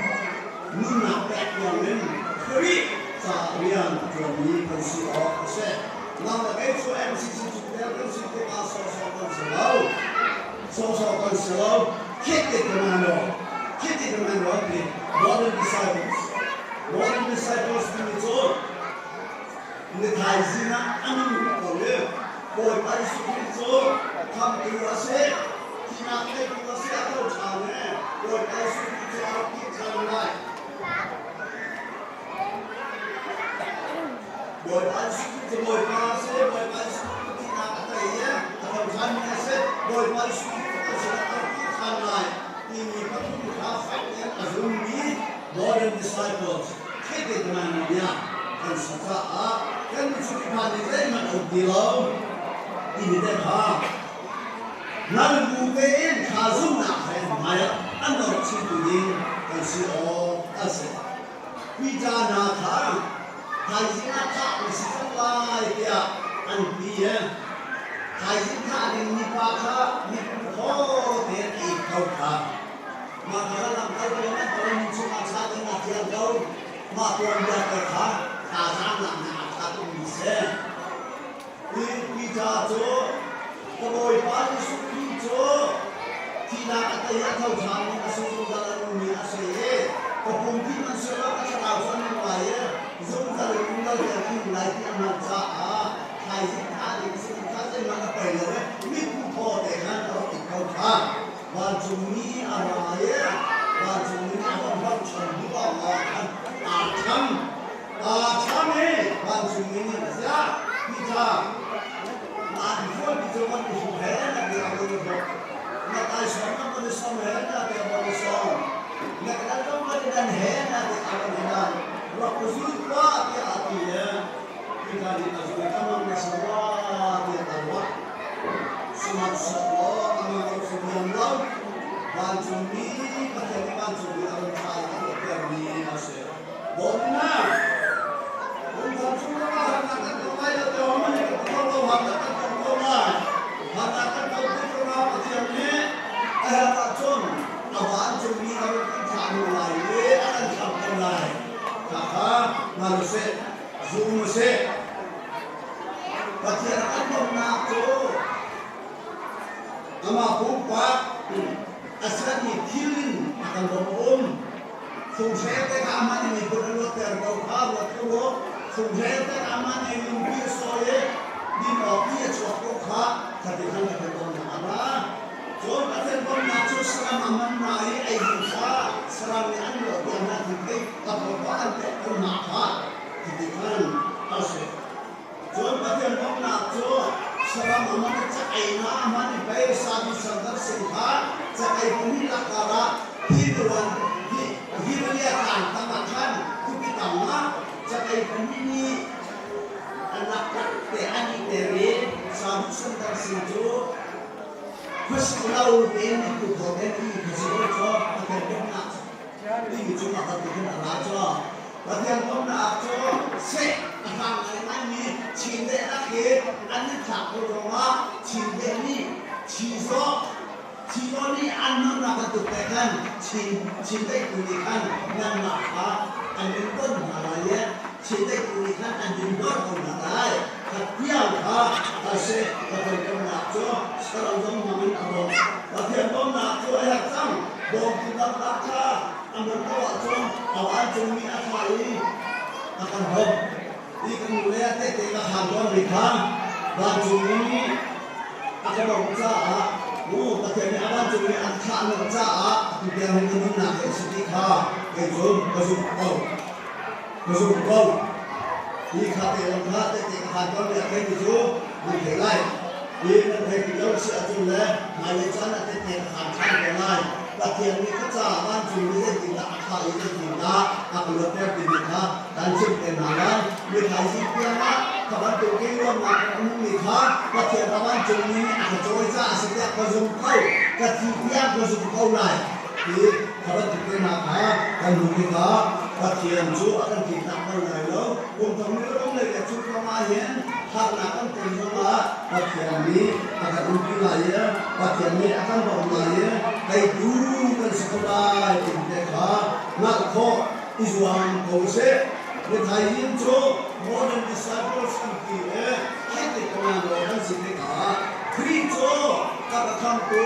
nunnak pek tiangin Khrih ca rian a ṭuanmi kan si awk a si. Nang le kei cu MCC chungtel kan si tikah sawhsawh kan si lo. Sawhsawh kan si lo. Khit ti kan lo. Khit ti kan lo ti Modern Disciples. Modern Disciples timi cu ni thaizing ah an um ko i Bawipa Jesuh Khrih cu khamtu a si. Thihnak teitu a si a tho ṭhan i Bawipa Jesuh Khrih cu a rak ti ṭhan lai. Bawipa Jesuh Khrih cu Bawipa a si. Bawipa Jesuh Khrih cu thihnak a tei i a tho ṭhanmi a si. Bawipa Jesuh Khrih cu kan sinah a rak ti ṭhan lai timi pathum kha fek tein a zummi modern disciples Khrih bia kan si caah kan chungkhar nih zeihmanh a um ti lo timi te kha nal bu tein thla zumhnak he hmai ah an dor chintu ding kan si awk a si. Peter hna kha thaizing ah thah na si cang lai tiah an ti i thaizing thah ding mipa kha mipu thaw tein a it ko kha. Mah kha lamkal peng an ton mi chungah ṭha ding a thiang ko. Mah tuanbia te kha thazaang laknak a ṭha tukmi si. Hi Peter cu ka Bawipa Jesuh Khrih cu thihnak a tei a tho ṭhanmi a si zungzal a nungmi a si i ka pum thi hmanhsehlaw ka thlarau cu a nung lai i zungzal in umlo te a nung lai ti a hngalh caah thaizing thah ding si kha zeihmanh a poi lo i mitku thaw te khan a rak it ko kha. Vancungmi a ra i vancungmi nih a von hlorhchom hnu lawngah khan aa tham. Aa tham i vancungmi nih ziah Peter, na vialpi cu van i hrup he na bia a von i hrup. Na taisawm na von i sawm he na bia a von i sawm. Na kedan zong van i dan he na bia a von i dan. Rak ka zul tuah tiah a ti i Peter nih a zul i ka mang na si rua tiah a ruah. Sihmanhsehlaw amah nih cu rian lo vancungmi Pathian nih vancungmi a run thlah i a tuahtermi a si. Dawtnak lungtho chung zongah harnak kan tong lai lo tiah hohmanh nih kan ti kho lo. Harnak kan tong ko lai. Harnak kan ton tik zongah Pathian nih a herh ahcun a vancungmi a run kan thlah hnu lai i a kan khamh ko lai. Khakha hngal usih, zum usih. Pathian a kan bawmhnak cu amah pumpak a sermi thil in a kan bawmh a um. Funghrel te kha amah nih miphun a luatter ko kha ruat ko u. Funghrel te kha amah nih lungpi a sawi i din awk ti a chuak ko kha khati khan Pathian bawmhnak a ra. Cun Pathian bawmhnak cu saram a man hna i ei ding kha saram nih an lawh tiang hna thil a pawpaw an pek ko hna kha khati khan a si. Cun Pathian bawmhnak cu saram a man i cakei hna a hman i pei sami sangkar sin kha cakei pahnih lakar ah hi ruan hi Himalaya tlang tangah khan khuapi tangah cakei pahnih nih an rak tlak te an i ter i sami sangkar sin cu khuasik lo tein mipu kho ten i khuasik lo cu Pathian bawmhnak timi cungah bantukin a ra cu Pathian bawmhnak cu seh a hlang ngaingaimi chindeih lak hi an i thlak ko ruangah chindeih nih chizawh chizawh nih an nunnak bantuk te khan chin chindeih tu nih khan nanmah kha an in don hna lai i chindeih tu nih khan an in don ko hna lai. Khat kha a si. Pathian bawmhnak cu saram zong hmang in a bawmh. Pathian bawmhnak cu a herh cang. Bawmtu taktak kha a hman ko ahcun a vancungmi a thlah i a kan bawmh. Hi kan nu le a tehte ka khaan tawnmi kha vancungmi nih a ka bawmh caah mu Pathian nih a vancungmi an thlahnak caah atu tiang hin ka nunnak hi a si ti kha kei cu ka zumh ko. Ka zumh ko. Hi kha te lam kha tehte ka khaan tawnmi a theimi cu nan thei lai. Hi nan thei ti lo si ahcun le hmailei caan ah tehte ka khaan ṭhan ko lai. Pathian nih ka caah vancungmi zeitindah a thlah i zeitindah a ka luatter timi kha kan chimh te hna lai. Mi thaizing tiangah kha bantuk i nuamhnak in a nungmi kha Pathian a vancungmi nih a ka cawi caah a si tiah ka zum ko. Ka thi tiang ka zum ko lai. Ti kha bantuk te hna kha kan hmuh tikah. Pathian cu a kan tliktak bal lai lo. Kum thong ni le kum lei le cu kong ah hin harnak kan ton zongah Pathian nih a kan umpi lai i Pathian nih a kan bawmh lai i teitu kan si ko lai ti te kha hngalh khawh i zuam ko usih. Mithaizing cu modern disciples an ti i high-tech commando kan si tikah Khrih cu ka ka khamtu,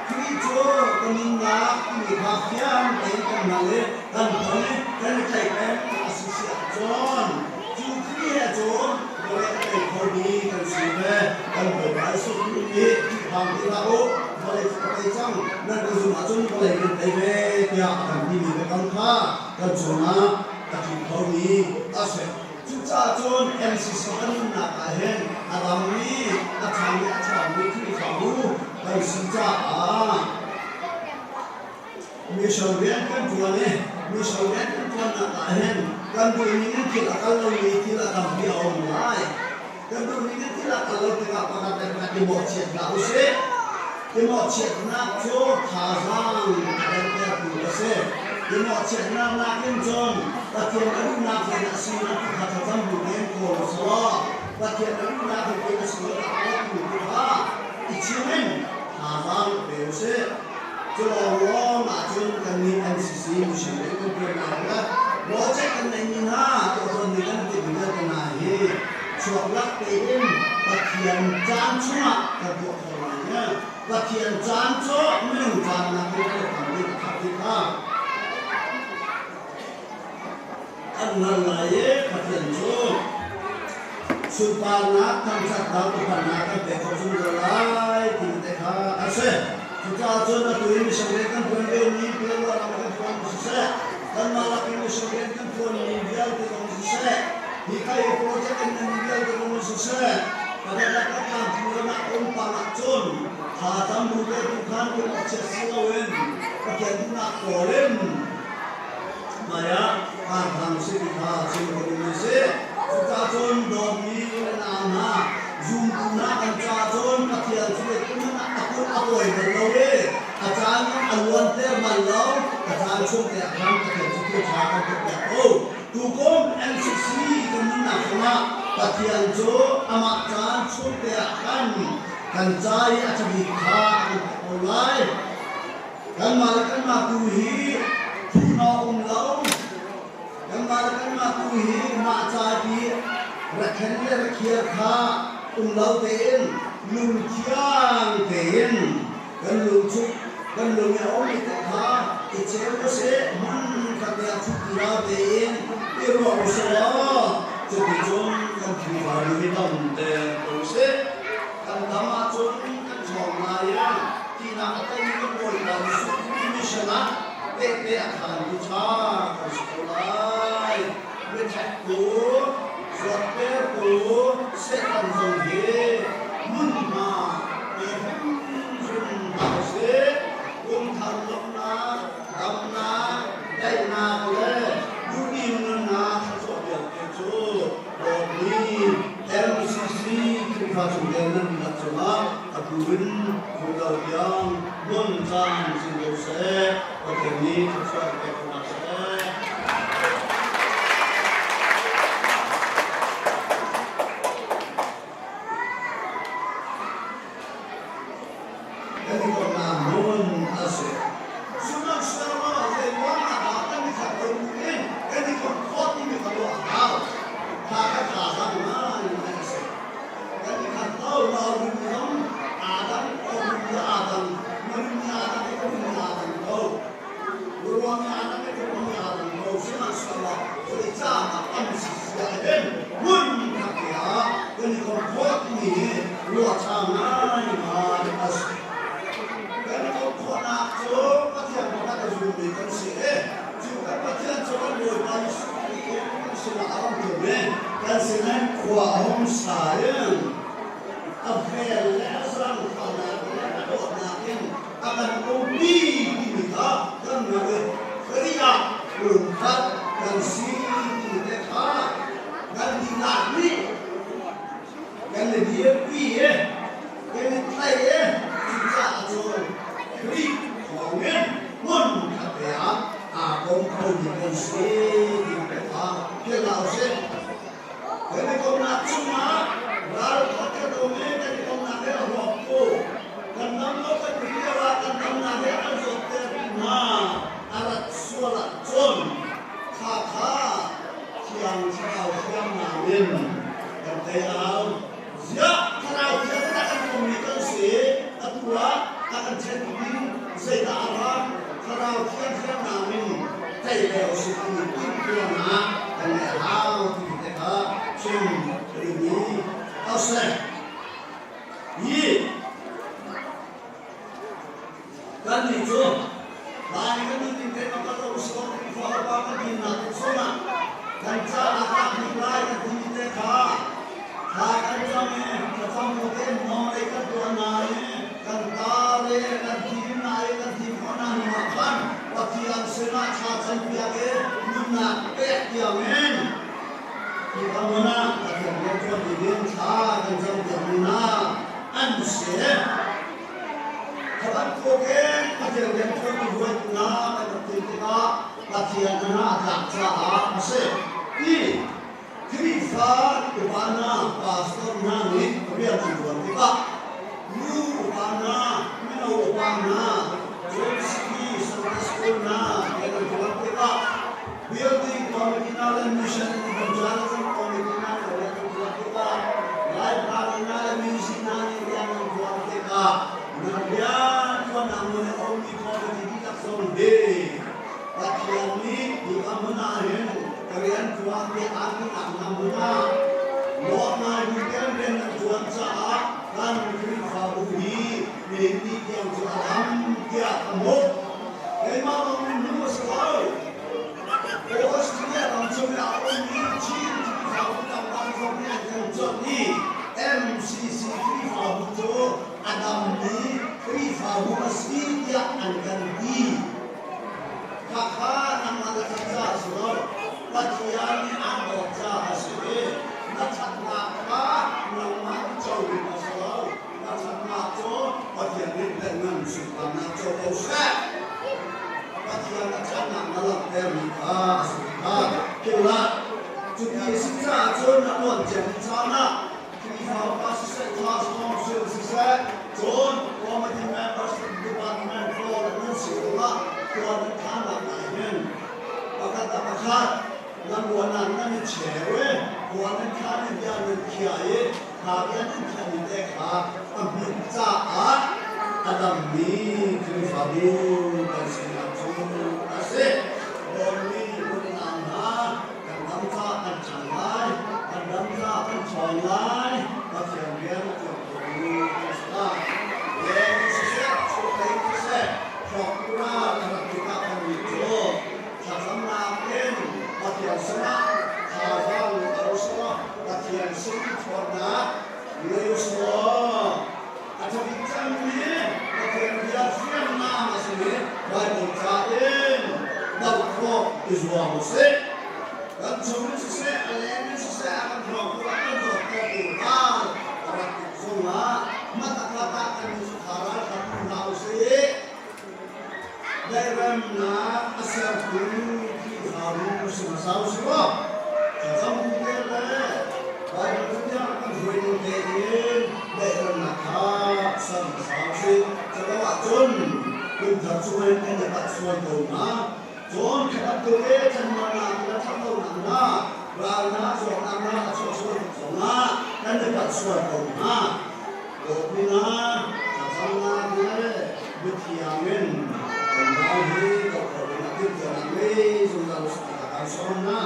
Khrih cu ka nunnak timi kha fiang tein kan hngalh i kan ton i kan i tlaih peng a si si ahcun cu Khrih he cun vawlei a tei khomi kan si ve. Kan Bawipa Jesuh Khrih nih ṭihphang ti hlah u, vawlei cu ka tei cang, nan ka zumh ahcun vawlei kan tei ve tiah a kan timi biakam kha kan cungah a tling khomi a si. Cucaah cun MCC kan nunnak ah hin a dammi, a ṭhami, a ṭhawngmi Khrihfabu kan si caah mission rian kan ṭuan i mission rian kan ṭuannak ah hin kan duhning in thil a kal lomi thil a tampi a um lai. Kan duhning in thil a kal lo tikah pakhat le pakhat i mawhchiat hlah usih. I mawhchiatnak cu thazaang a dertertu a si. I mawhchiatnak nakin cun Pathian a duhnak rian a sinak tu kha thlacam bu tein kawl u law Pathian a duhnak in pek a si lo dah lo timi tu kha i chim in thazaang pe usih. Cu lawnglawng ahcun kannih NCC mission rian kan ṭuannak le project kan neihmi hna tuahtawnmi kan timmi vialte hna hi chuaklak tein Pathian caan chungah kan tuah kho lai i Pathian caan cu minung caan nakin a let tam bik a ṭhat ti kha kan hngalh lai i Pathian cu sunparnak thangṭhatnak upatnak kan pek khawh zungzal lai ti te kha a si. Cucaah cun atu i mission rian kan ṭuan liomi Pialwa ram kan ṭuan siseh, kanmah lakin mission rian kan ṭuanmi vialte zong siseh, hika i project kan nganmi vialte zong siseh, pakhatkhat a tlamtling lonak a um pang ahcun tha tam bu te tu khan kum a chiat si loin Pathian duhnak kawl in hmaiah kar hlang si ti kha chim ka duhmi a si. Cucaah cun dawtmi u le nau hna, zumtu hna kan caah cun Pathian cu zeitik hmanh ah a kut a kawi bal lo i a caan in a luanter bal lo. A caan chung te ah khan Pathian cu thil ṭha kan tuahpiak ko. Tukum MCC kan nunnak chungah Pathian cu amah caan chung te ah khan kan ca i a ṭha bik kha a kan pek ko lai. Kanmah le kanmah tu hi thuhna um lo. Kanmah le kanmah tu hi mah ca i rakhen le rakhiar kha um lo tein lungthiang tein kan lungchuk kan lung i a ummi te kha i cheu usih hmun khat ah ṭhut lo tein i ruah usih law cuticun kan Khrihfabu hi dam tein ko usih. Kan dam ahcun kan ṭhawng lai i Tinak a tlaimi kan Bawipa Jesuh Khrih mission ah tehte a khaantu ṭha kan si ko lai. Biathektu, zuattertu Satan zong hi hmunhma pe hrimhrim hna usih. Kum thar lawmhnak, damnak, daihnak le duhdim nunnak thluachuah vialte cu dawtmi MCC Khrihfa chungtel nan dihlak cungah atu in hmuhlo tiang hmun caan cin ko seh. Pathian nih thluachuah pek ko hna seh. Kan i komhnak hmun a si. Sihmanhsehlaw zeiruangah dah kan i khat lo bu in kan i komh khawh timi kha ruah a hau. Kha kha thazaang ngaingai a si. Kan i khat lo, na rum zong aa dang, ka rum le aa dang, na rum aa dang i ka rum aa dang ko. Ruang aa dang i ka ruang aa dang ko. Sihmanhsehlaw zeicahdah kan si siah hin hmun khat te ah kan i komh khawh timi hi ruah ṭha ngaingai a si. Kan i komh khawhnak cu Pathian pakhat a zummi kan si i cu kan Pathian cu kan Bawipa Jesuh Khrih in kan sinah a ram tlung i kan sinin khua a hung sa in a vel le a zaangfahnak le a dawtnak in a kan umpi timi kha kan hngalh i Khrih ah lungkhat kan si timi te kha kan dihlak nih kan i dirpi i kan i tlaih i cucaah cun Khrih thawngin hmun khat te ah Aa kom khomi kan si ti kha philh hlah usih. Kan i komnak chungah ral khat kan um i kan i komnak he a rawk tu kan dam lo kan ti lio ah kan damnak he an zawtter hna a rat sual ahcun kha kha Thiang Thlarau hriamnam in kan tei au. Ziah Thlarau thiang in a kan kommi kan si atu ah a kan ṭhen ding zeidah a ra? Thlarau thiang hriamnam in tei leo si timi timhtuahnak kan ngeih a hau timi te kha chim ka duhmi a si. Hi Kannih cu Lai kan nunning te kan kal lo sawm Khrihfa upa kan dinnak tuk zongah kan caah tlak bik lai kan timi te kha thla kan cam i thlacam bu tein nawlei kan tuah hna i kan tar i kan thim hna i kan thim khawh hna hnu ah khan Pathian sinah thla campiak i nunnak pek tiangin Khrihfa hmun ah Pathian rianṭuan dingin thla kan campiak mi hna an si. Kha bantukin Pathian rianṭuan i hruaitu hna kan rak ti tikah Pathian hna a tlak caah a si. Ti Khrihfa upa hna, pastor hna nih rian an ṭuan tikah nu upa hna, mino upa hna, cun city Sunday School hna rian an ṭuan tikah building committee hna le mission and evangelism committee hna nih rian an ṭuan tikah library hna le museum hna nih rian an ṭuan tikah nan rianṭuannak hmun i a ummi committee dihlak zong hi Pathian nih hika hmun ah hin ka rianṭuan tiah aan tinak hna hmun ah lawmngai bu tein rian nan ṭuan caah kan Khrihfabu hi nihin ni tiang cu a dam tiah ka hmuh. Keimah lawng nih hmuh a si lo. Australia ram chung i a ummi Chin Khrihfabu dangdang zong nih an kan cawnh i MCC Khrihfabu cu a dammi Khrihfabu a si tiah an kan ti. Khakha nangmah na ṭhat caah a si lo, Pathian nih aan dawt caah a si i na ṭhatnak kha nangmah i co ding a si lo. Na ṭhatnak cu Pathian nih lianngan sunparnak co ko seh. Pathian a ṭhatnak na langhtermi kha a si tikah philh Cuti a si caah cun na ṭuan ciami caan ah Khrihfa upa siseh, class council siseh, cun committee members department pawl nan si zongah tuan nan thanak ah hin pakhat le pakhat nan ruahnak nan i cheu i khua nan khan i bia nan khiah i kha bia nan khiahmi te kha a hmunh caah a dammi Khrihfabu kan sinak cu a si. Dawtmi unau hna, kan dam caah kan ṭhang lai, kan dam caah kan ṭhawng lai, Pathian rian a ṭuan khotu kan si lai. Leng in siseh, chuahlei in siseh, hrawktu ral a rat tikah kannih cu thlacamnak in Pathian sinah thazaang lo selaw Pathian sin ṭhawnnak ngei u selaw a ṭhabik cangmi Pathian bia hriamnam a simi Baibal ca in doh khawh i zuam u sih. Kan chung in siseh, a leng in siseh, a kan hrawktu a kan zawttertu ral a rat tik zongah hmatakhat ah kan innchungkhar ralkap um hlah u sih. Dairemnak a sertu Khrihfabu si hmasa u sih law, thlacam te le Baibal cathiang a kan hruai ning tein dairemnak kha ser hmasa u sih. Culo ahcun kum thar chungin kan i pat sual ko hnga. Cun kha bantuk i thenmarnak le ṭhatlonak hna, ralnak, zawtnak hna a chuah sual tik zongah kan i palh sual ko hnga. Dawtmi hna, thlacamnak le mithiang in kan ral hi doh khawh dingah timhtuahnak ngei zungzal u sih ti kha kaan sawm hna.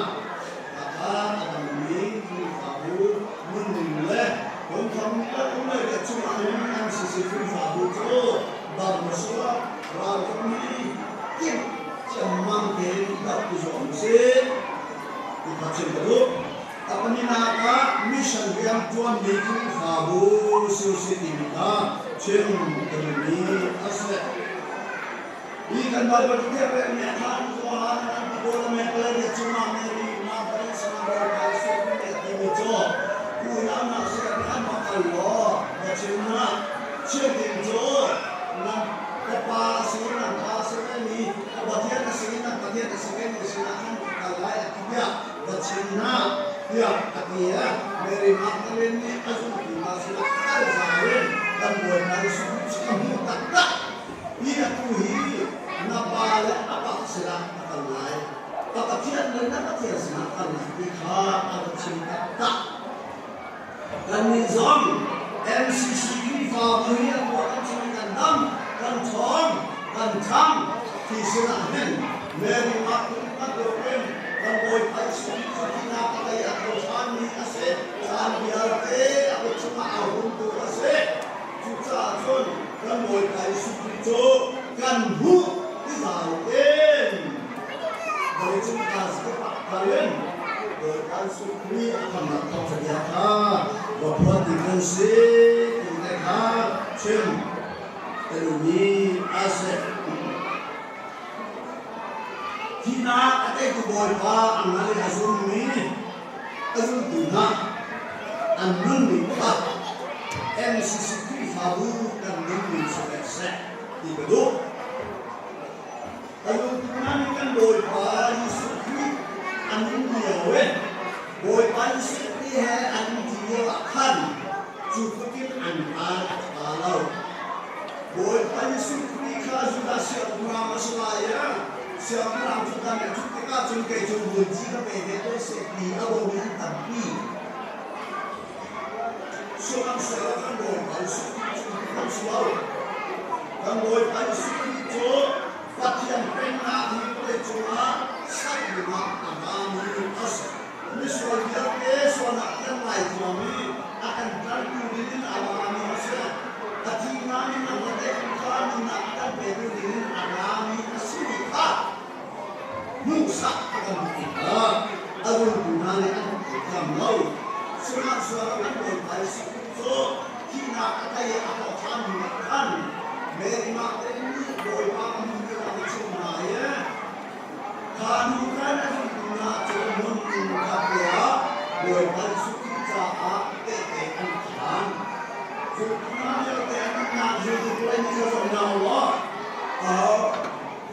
Hakha a dammi Khrihfabu nunning le kum thong le kum le riat chungah hin MCC Khrihfabu cu dam a si lo, raltukmi timh ciammam tein doh i zuam u sih ti kha chim ka duh. A pahnihnak ah mission rianṭuanmi Khrihfabu si u sih timi kha chim ka duhmi a si. Hi kan Baibal cathiang relmi a khan Johan an pawl a mek le riat cungah Mary Magdalene sinah Bawipa Jesuh Khrih nih a timi cu unau hna sin an va kal law va chim hna. Chim ding cu nan ka pa a si, nan pa a si ve mi, ka Pathian a si, nan Pathian. Pathian a si vemi sinah khan ka kal lai a ti tiah va chim hna tiah a ti i Mary Magdalene nih a zultu hna sinah kal zau in kan Bawipa Jesuh Khrih cu ka hmuh taktak hi atu hi na pa le a pa sinah ka kal lai, ka Pathian le na Pathian sinah kal lai ti kha a va chim taktak. Kannih zong MCC Khrihfabu hi a tuah kan chung kan dam, kan ṭhawng, kan ṭhang ti sinah hin Mary Magdalene bantukin kan Bawipa Jesuh Khrih cu thihnak a tei a tho ṭhanmi a si. Caan vialte a kut chungah aa humtu a si. Cucaah cun kan Bawipa Jesuh Khrih cu kan hmuh ti zau tein vawleicung kaa kal in Bawipa Jesuh Khrih a khamnak thawngṭha bia kha va phuan ding kan si ti te kha chim ka duhmi a si. Thihnak a teitu Bawipa a ngal i a zummi a zultu hna an nunning kha MCC Khrihfabu kan nunning si ve seh ti ka duh. Ka zultu hna nih kan Bawipa Jesuh Khrih a nun lio i Bawipa Jesuh Khrih he an umṭi lio ah khan cu tluk in an ral a ṭha lo. Bawipa Jesuh Khrih kha Judah siangpahrang a si lai i siangpahrang cu kan i ṭhut tikah cun kei cu vuanci ka pe ve ko seh ti a bomi an tampi. Sihmanhsehlaw kan Bawipa Jesuh Khrih cu kan si lo. Kan Bawipa Jesuh Khrih cu Pathian Pennak hi vawleicung ah sak dingah a rami a si. Misual vialte sualnak kan ngaithiam i a kan tlantu dingin a rami a si. A thihnak in a vawlei kha nunnak a kan petu dingin a rami a si kha hmuhsak a kan duh tikah a zultu hna nih an theithiam lo. Sihmanhsehlaw kan Bawipa Jesuh Khrih cu thihnak a tei i a thawh ṭhan hnuah khan Mary Magdalene nih Bawipa ka hmuh tiah a chimh hna i kha hnu khan a zultu hna cu hmun khat te ah Bawipa Jesuh Khrih caah tehte an khaan. Zultu hna vialte an nunnak zultu puai nih kha zoh hna u law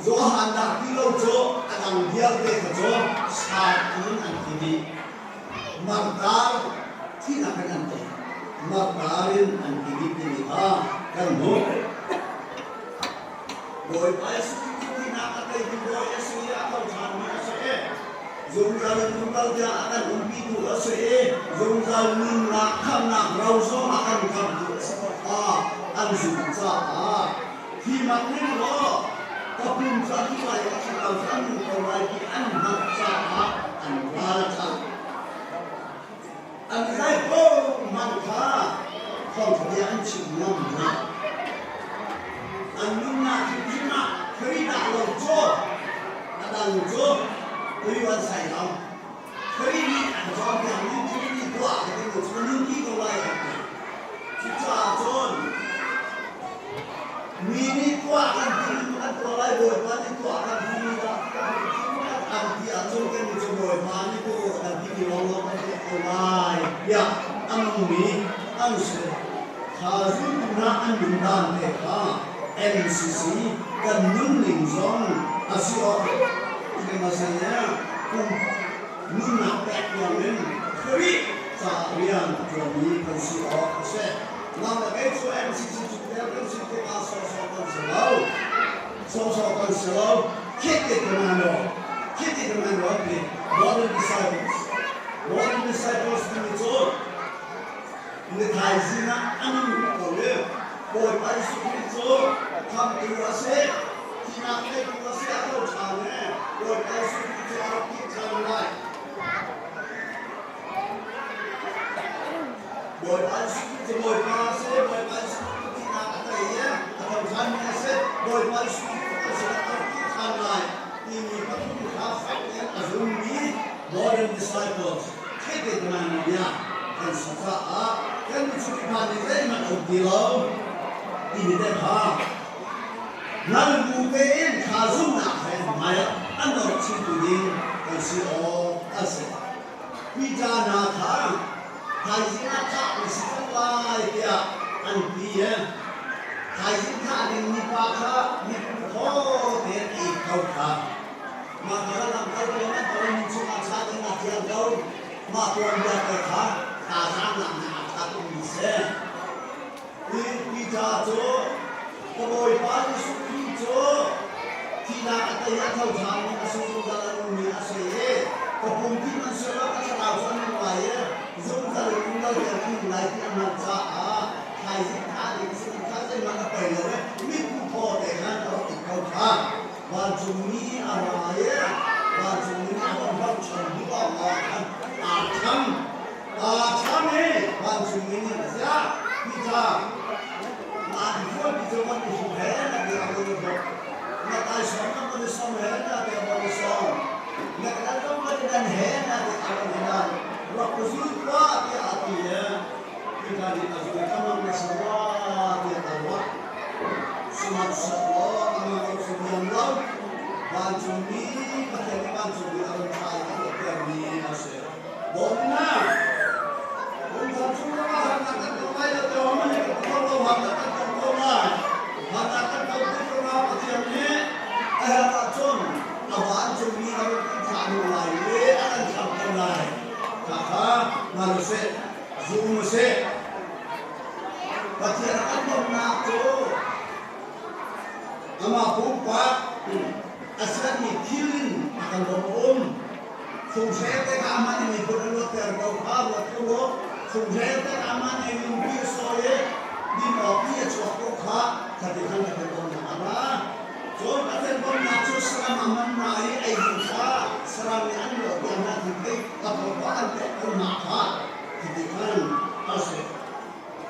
Johan dah ti lo cu a dang vialte kha cu sar in an thi dih. Martar thihnak in an tei. Martar in an thi dih timi kha kan hmuh. Bawipa Jesuh Khrih cu thihnak a teitu Bawi a si i a tho ṭhanmi a si i zungzal in zungzal tiang a kan umpitu a si i zungzal nunnak khamhnak ro zong a kan khamhtu a si ko kha an zumh caah Hi mak ning law ka pum cu a thi lai i a thlarau cu a nung ko lai ti an hngalh caah an ral a ṭha. An zai ko hmanh kha thawngṭha bia an chim ngam hna. An nunnak hrimhrim ah Khrih dah lo cu a dang cu tui an sai lo. Khrih nih an cawnpiakmi Khrih nih tuah ka ti lo cu ka nunpi ko lai an ti. Cucaah cun mi nih tuah kan timi kan tuah lai, Bawipa nih tuah kan timi dah an ti ahcun kan cu Bawipa nih tu kan timi lawnglawng kan tuah ko lai tiah a nungmi an si. Kha zultu hna an nun dan te kha MCC kan nunning zong a si awk kum nunnak pek tiangin Khrih ca rian a ṭuanmi kan si awk a si. Nang le kei cu MCC chungtel kan si tikah sawhsawh kan si lo. Sawhsawh kan si lo. Khit ti man Khit ti man ti Modern Disciples. Modern Disciples timi cu ni thaizing ah a nung ko i Bawipa Jesuh Khrih cu khamtu a si, thihnak teitu a si a tho ṭhan i Bawipa Jesuh Khrih cu a rak kir ṭhan lai. Bawipa Jesuh Khrih cu Bawipa a si, Bawipa Jesuh Khrih cu thihnak a tei i a tho ṭhanmi a si, Bawipa Jesuh Khrih cu kan sinah a rak kir ṭhan lai timi pathum kha fek tein a zummi modern disciples theih te bia kan si caah kan micupi nih zeihmanh a um ti lo timi te kha nalbu tein kha zumhnak he hmai ah an nawr chimtu ding kan si awk a si. Peter hna kha thaizing ah thah an si cang lai tiah an ti i thaizing thah ding mipa kha mibu thaw tein a it ko kha. Mah kha lamkaltu an ton mi chungah ṭha tein aa ṭial ko. Mah tuanbia te kha thazaang laknak ah ṭha tukmi a si. Hi Peter cu ka Bawipa Jesuh Khrih cu thihnak a tei a tho ṭhanmi a si zungzal a nungmi a si i ka pum thi hmanhsehlaw ka thlarau cu a nung lai i zungzal in um lo tiang ka nung lai ti a hngalh caah thaizing tha ding si kha zeihmanh a poi lo i mitku thaw te khan a rak it ko kha. Vancungmi a ra i vancungmi nih a von hlorhchon hnu lawngah khan aa ṭhang. Aa ṭhang i vancungmi nih ziah Peter, naa ti cu van i hruk he na ti a von i hruk. Na taisawm na von i sawm he na ti a von i sawm. Na ka dan zong van i dan he na ti a von i dan. Rak ka zul tuah tiah a ti i Peter nih a zul i ka mang na si rua tiah a ruah. Sihmanhsehlaw amah nih cu rian lo vancungmi Pathian nih vancungmi a run thlah i a tuahtermi a si. Dawtnak lungthar chung zongah harnak kan tong lai lo tiah hohmanh nih kan ti kho lo. Harnak kan tong ko lai. Harnak kan ton tik zongah Pathian nih a herh ahcun a vancungmi a run kan thlah hnu lai i a kan khamh ko lai. Khakha hngal usih, zum usih. Pathian a kan bawmhnak cu amah pumpak a sermi thil in a kan bawmh um. Funghrel te kha amah nih miphun a luatter ko kha ruat ko u. Funghrel te kha amah nih lungpi a sawi i din awk i a chuak ko kha khati khan Pathian bawmhnak a ra. Cun Pathian bawmhnak cu saram a man hna i ei ding kha saram nih an luah piak hna ti thei a thawpa an pek ko hna kha Cuti khan a si.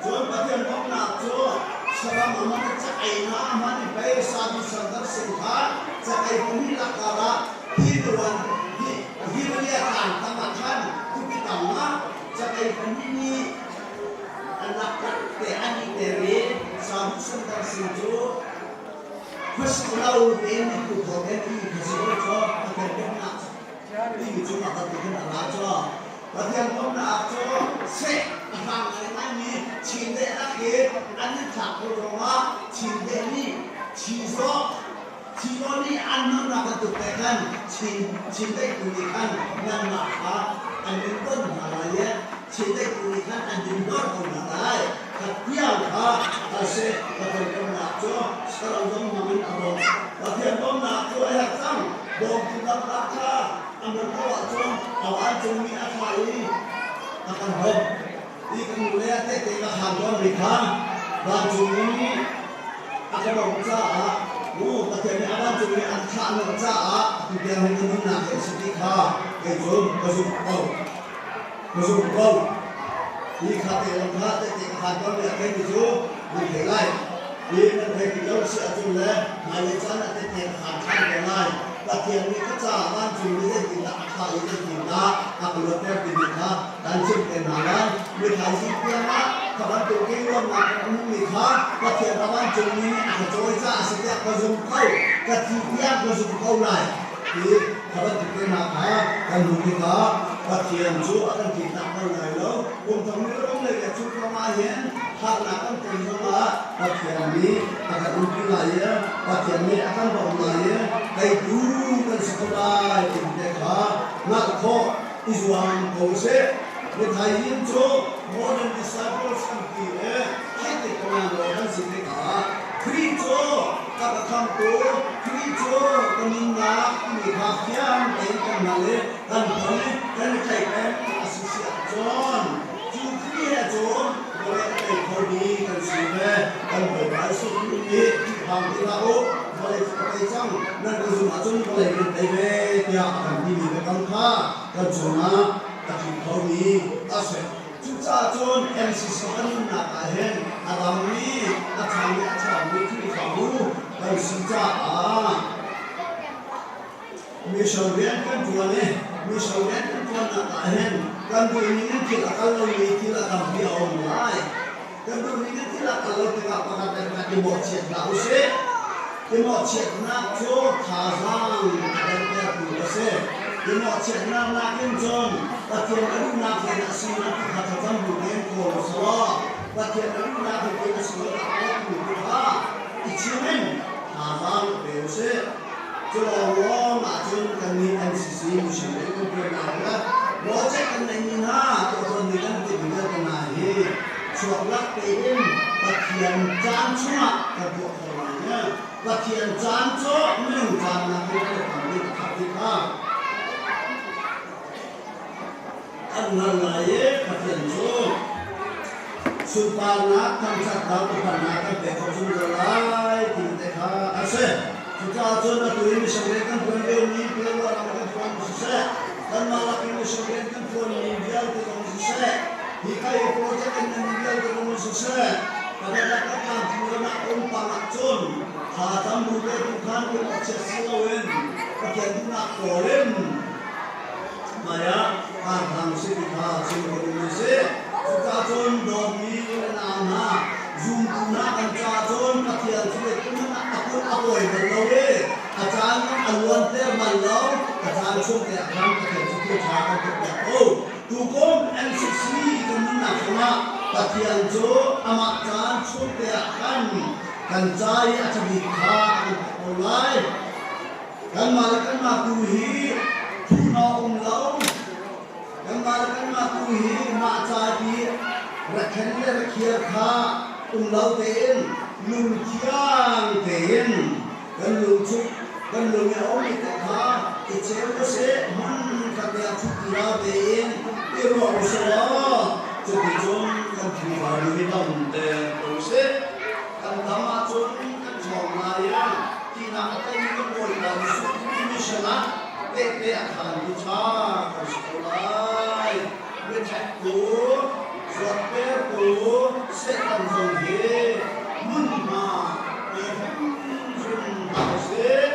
Cun Pathian bawmhnak cu saram a man i cakei hna a hman i pei sadu sandar sin kha cakei pahnih lakar ah hi tuan hi Himalaya tlang tangah khan tupi tangah cakei pahnih nih an rak te an i ter i sadu sandar sin cu khuasik lo tein mipu thawt in i khuasik lo cu Pathian bawmhnak timi cungah bantukin a ra cu Pathian bawmhnak cu seh a hlang ngaingaimi Chindeih lak i an i thlak ko ruangah Chindeih nih Chizawh Chizawh nih an nunnak bantuk te khan Chin Chindeih tu nih khan nanmah kha an in don hna lai i Chindeih tu nih khan an in hlorh ko hna lai. Kha tiang kha a si. Pathian bawmhnak cu saram zong hmang in a bawmh. Pathian bawmhnak cu a herh cang. Bawmtu dangdang kha a hman ko ahcun a vancungmi a thlah i a kan bawmh. Hi kan nu le a tehte ka khaan tawnmi kha vancungmi nih a ka bawmh caah mu Pathian nih a vancungmi an thlah hnawh caah atu tiang hin ka nunnak hi a si ti kha kei cu ka zumh ko. Ka zumh ko. Hi kha te lawng kha tehte ka khaan tawnmi a theimi cu nan thei lai. Hi nan thei ti lo si ahcun le hmailei caan ah tehte ka khaan ṭhan ko lai. Pathian nih ka caah vancungmi zeitindah a thlah i zeitindah a ka luatter timi kha kan chimh te hna lai. Mithaizing tiangah kha bantuk in lawmhnak a hmumi kha Pathian a vancungmi nih a ka cawi caah a si tiah ka zum ko, ka thi tiang ka zum ko lai. Hi kha bantuk te hna kha kan hmuh tikah Pathian cu a kan tliktak bal lai lo. Kum thong ni ram lei le chung ram ah hin harnak kan ton zongah Pathian nih a kan umpi lai i Pathian nih a kan bawmh lai i teitu kan si ko lai timi te kha hngalh khawh i zuam ko usih. Mithaim cu modern disciples an ti i theih ko lo kan si tikah Khrih cu ka ka khamtu, Khrih cu ka nunnak timi kha fiang tein kan hngalh i kan ton i kan i tlaih peng a si si ahcun cu Khrih he cun vawlei a tei khomi kan si ve. Kan Bawipa Jesuh Khrih nih ṭihhang ti hlah u, vawlei cu ka tei cang, nan ka zumh ahcun vawlei kan tei ve tiah a kan timi biakam kha kan cungah a tling khomi a si. Cucaah cun MCC kan nunnak ah hin a dammi, a ṭhami, a ṭhawngmi Khrihfabu kan si caah mission rian kan ṭuan i mission rian kan ṭuannak ah hin kan duhning in thil a kal lomi thil a tampi a um lai. Kan duhning in thil a kal lo tikah pakhat le pakhat i mawhchiat hlah usih. I mawhchiatnak cu thazaang a dertertu a si. I mawhchiatnak nakin cun Pathian a duhnak rian a si ti kha thlacam bu tein kawl u selaw Pathian a duhnak hi a si lo dah kawl tu kha i chim in thazaang pe usih. Cu lawnglawng ahcun kannih NCC mission lei kan ṭuannak le project kan ngeihmi hna tuahṭuanmi kan timi vialte hna hi chuaklak tein Pathian caan chungah kan tuah kho lai i Pathian caan cu minung caan nakin a tam bik a ṭha bik a kan hngalh lai i Pathian cu sunparnak thangṭhatnak upatnak kan pek khawh zungzal lai ti te kha a si. Cucaah cun atu i mission rian kan ṭuan liomi Pialwa ram kan ṭuan siseh, kanmah lak i mission rian kan ṭuanmi vialte zong siseh, hika i project kan nganmi vialte zong siseh, pakhat kan tlangtling ram ah um pang ahcun thla tam bu te tu khan um awk chiat si loin Pathian duhnak kawl in hmaiah kar hlang si ti kha chim ka duhmi a si. Cucaah cun dawtmi le nau hna, zumtu hna kan caah cun Pathian cu zeitik hmanh ah a kut a kawi bal lo i a caan kan a luanter bal lo. A caan chung te ah khan Pathian cu thil ṭha kan tuahpiak ko. Tukum NCC kan nunnak chungah Pathian cu amah caan chung te ah khan kan ca i a ṭha bik kha a kan pek ko lai. Kanmah le kanmah tu hi thuhna um lo. Kanmah le kanmah tu hi mah ca i rakhen le rakhiar kha um lo tein lungthiang tein kan lungchuk kan lung i a ummi te kha i cheu usih hmun khat te ah ṭhut ti tein i ruah usih law cuticun kan Khrihfabu hi dam tein ko usih. Kan dam ahcun kan ṭhawng lai i Tinak a tlaimi kan Bawipa Jesuh Khrih mission ah tehte a khaantu ṭha kan si ko lai. Biaṭhektu, zuattertu Satan zong hi hmunhma pe hrimhrim hna usih.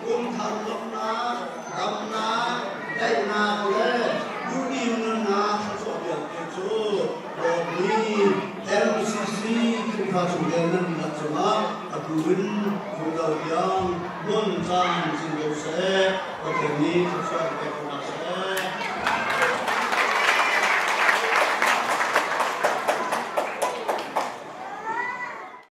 Kum thar lawmhnak, damnak, daihnak le duhdim nunnak thluachuah vialte cu dawtmi MCC Khrihfa chungtel nan dihlak cungah atu in zungzal tiang hmun caan cin ko seh. Pathian nih thluachuah pek ko hna seh.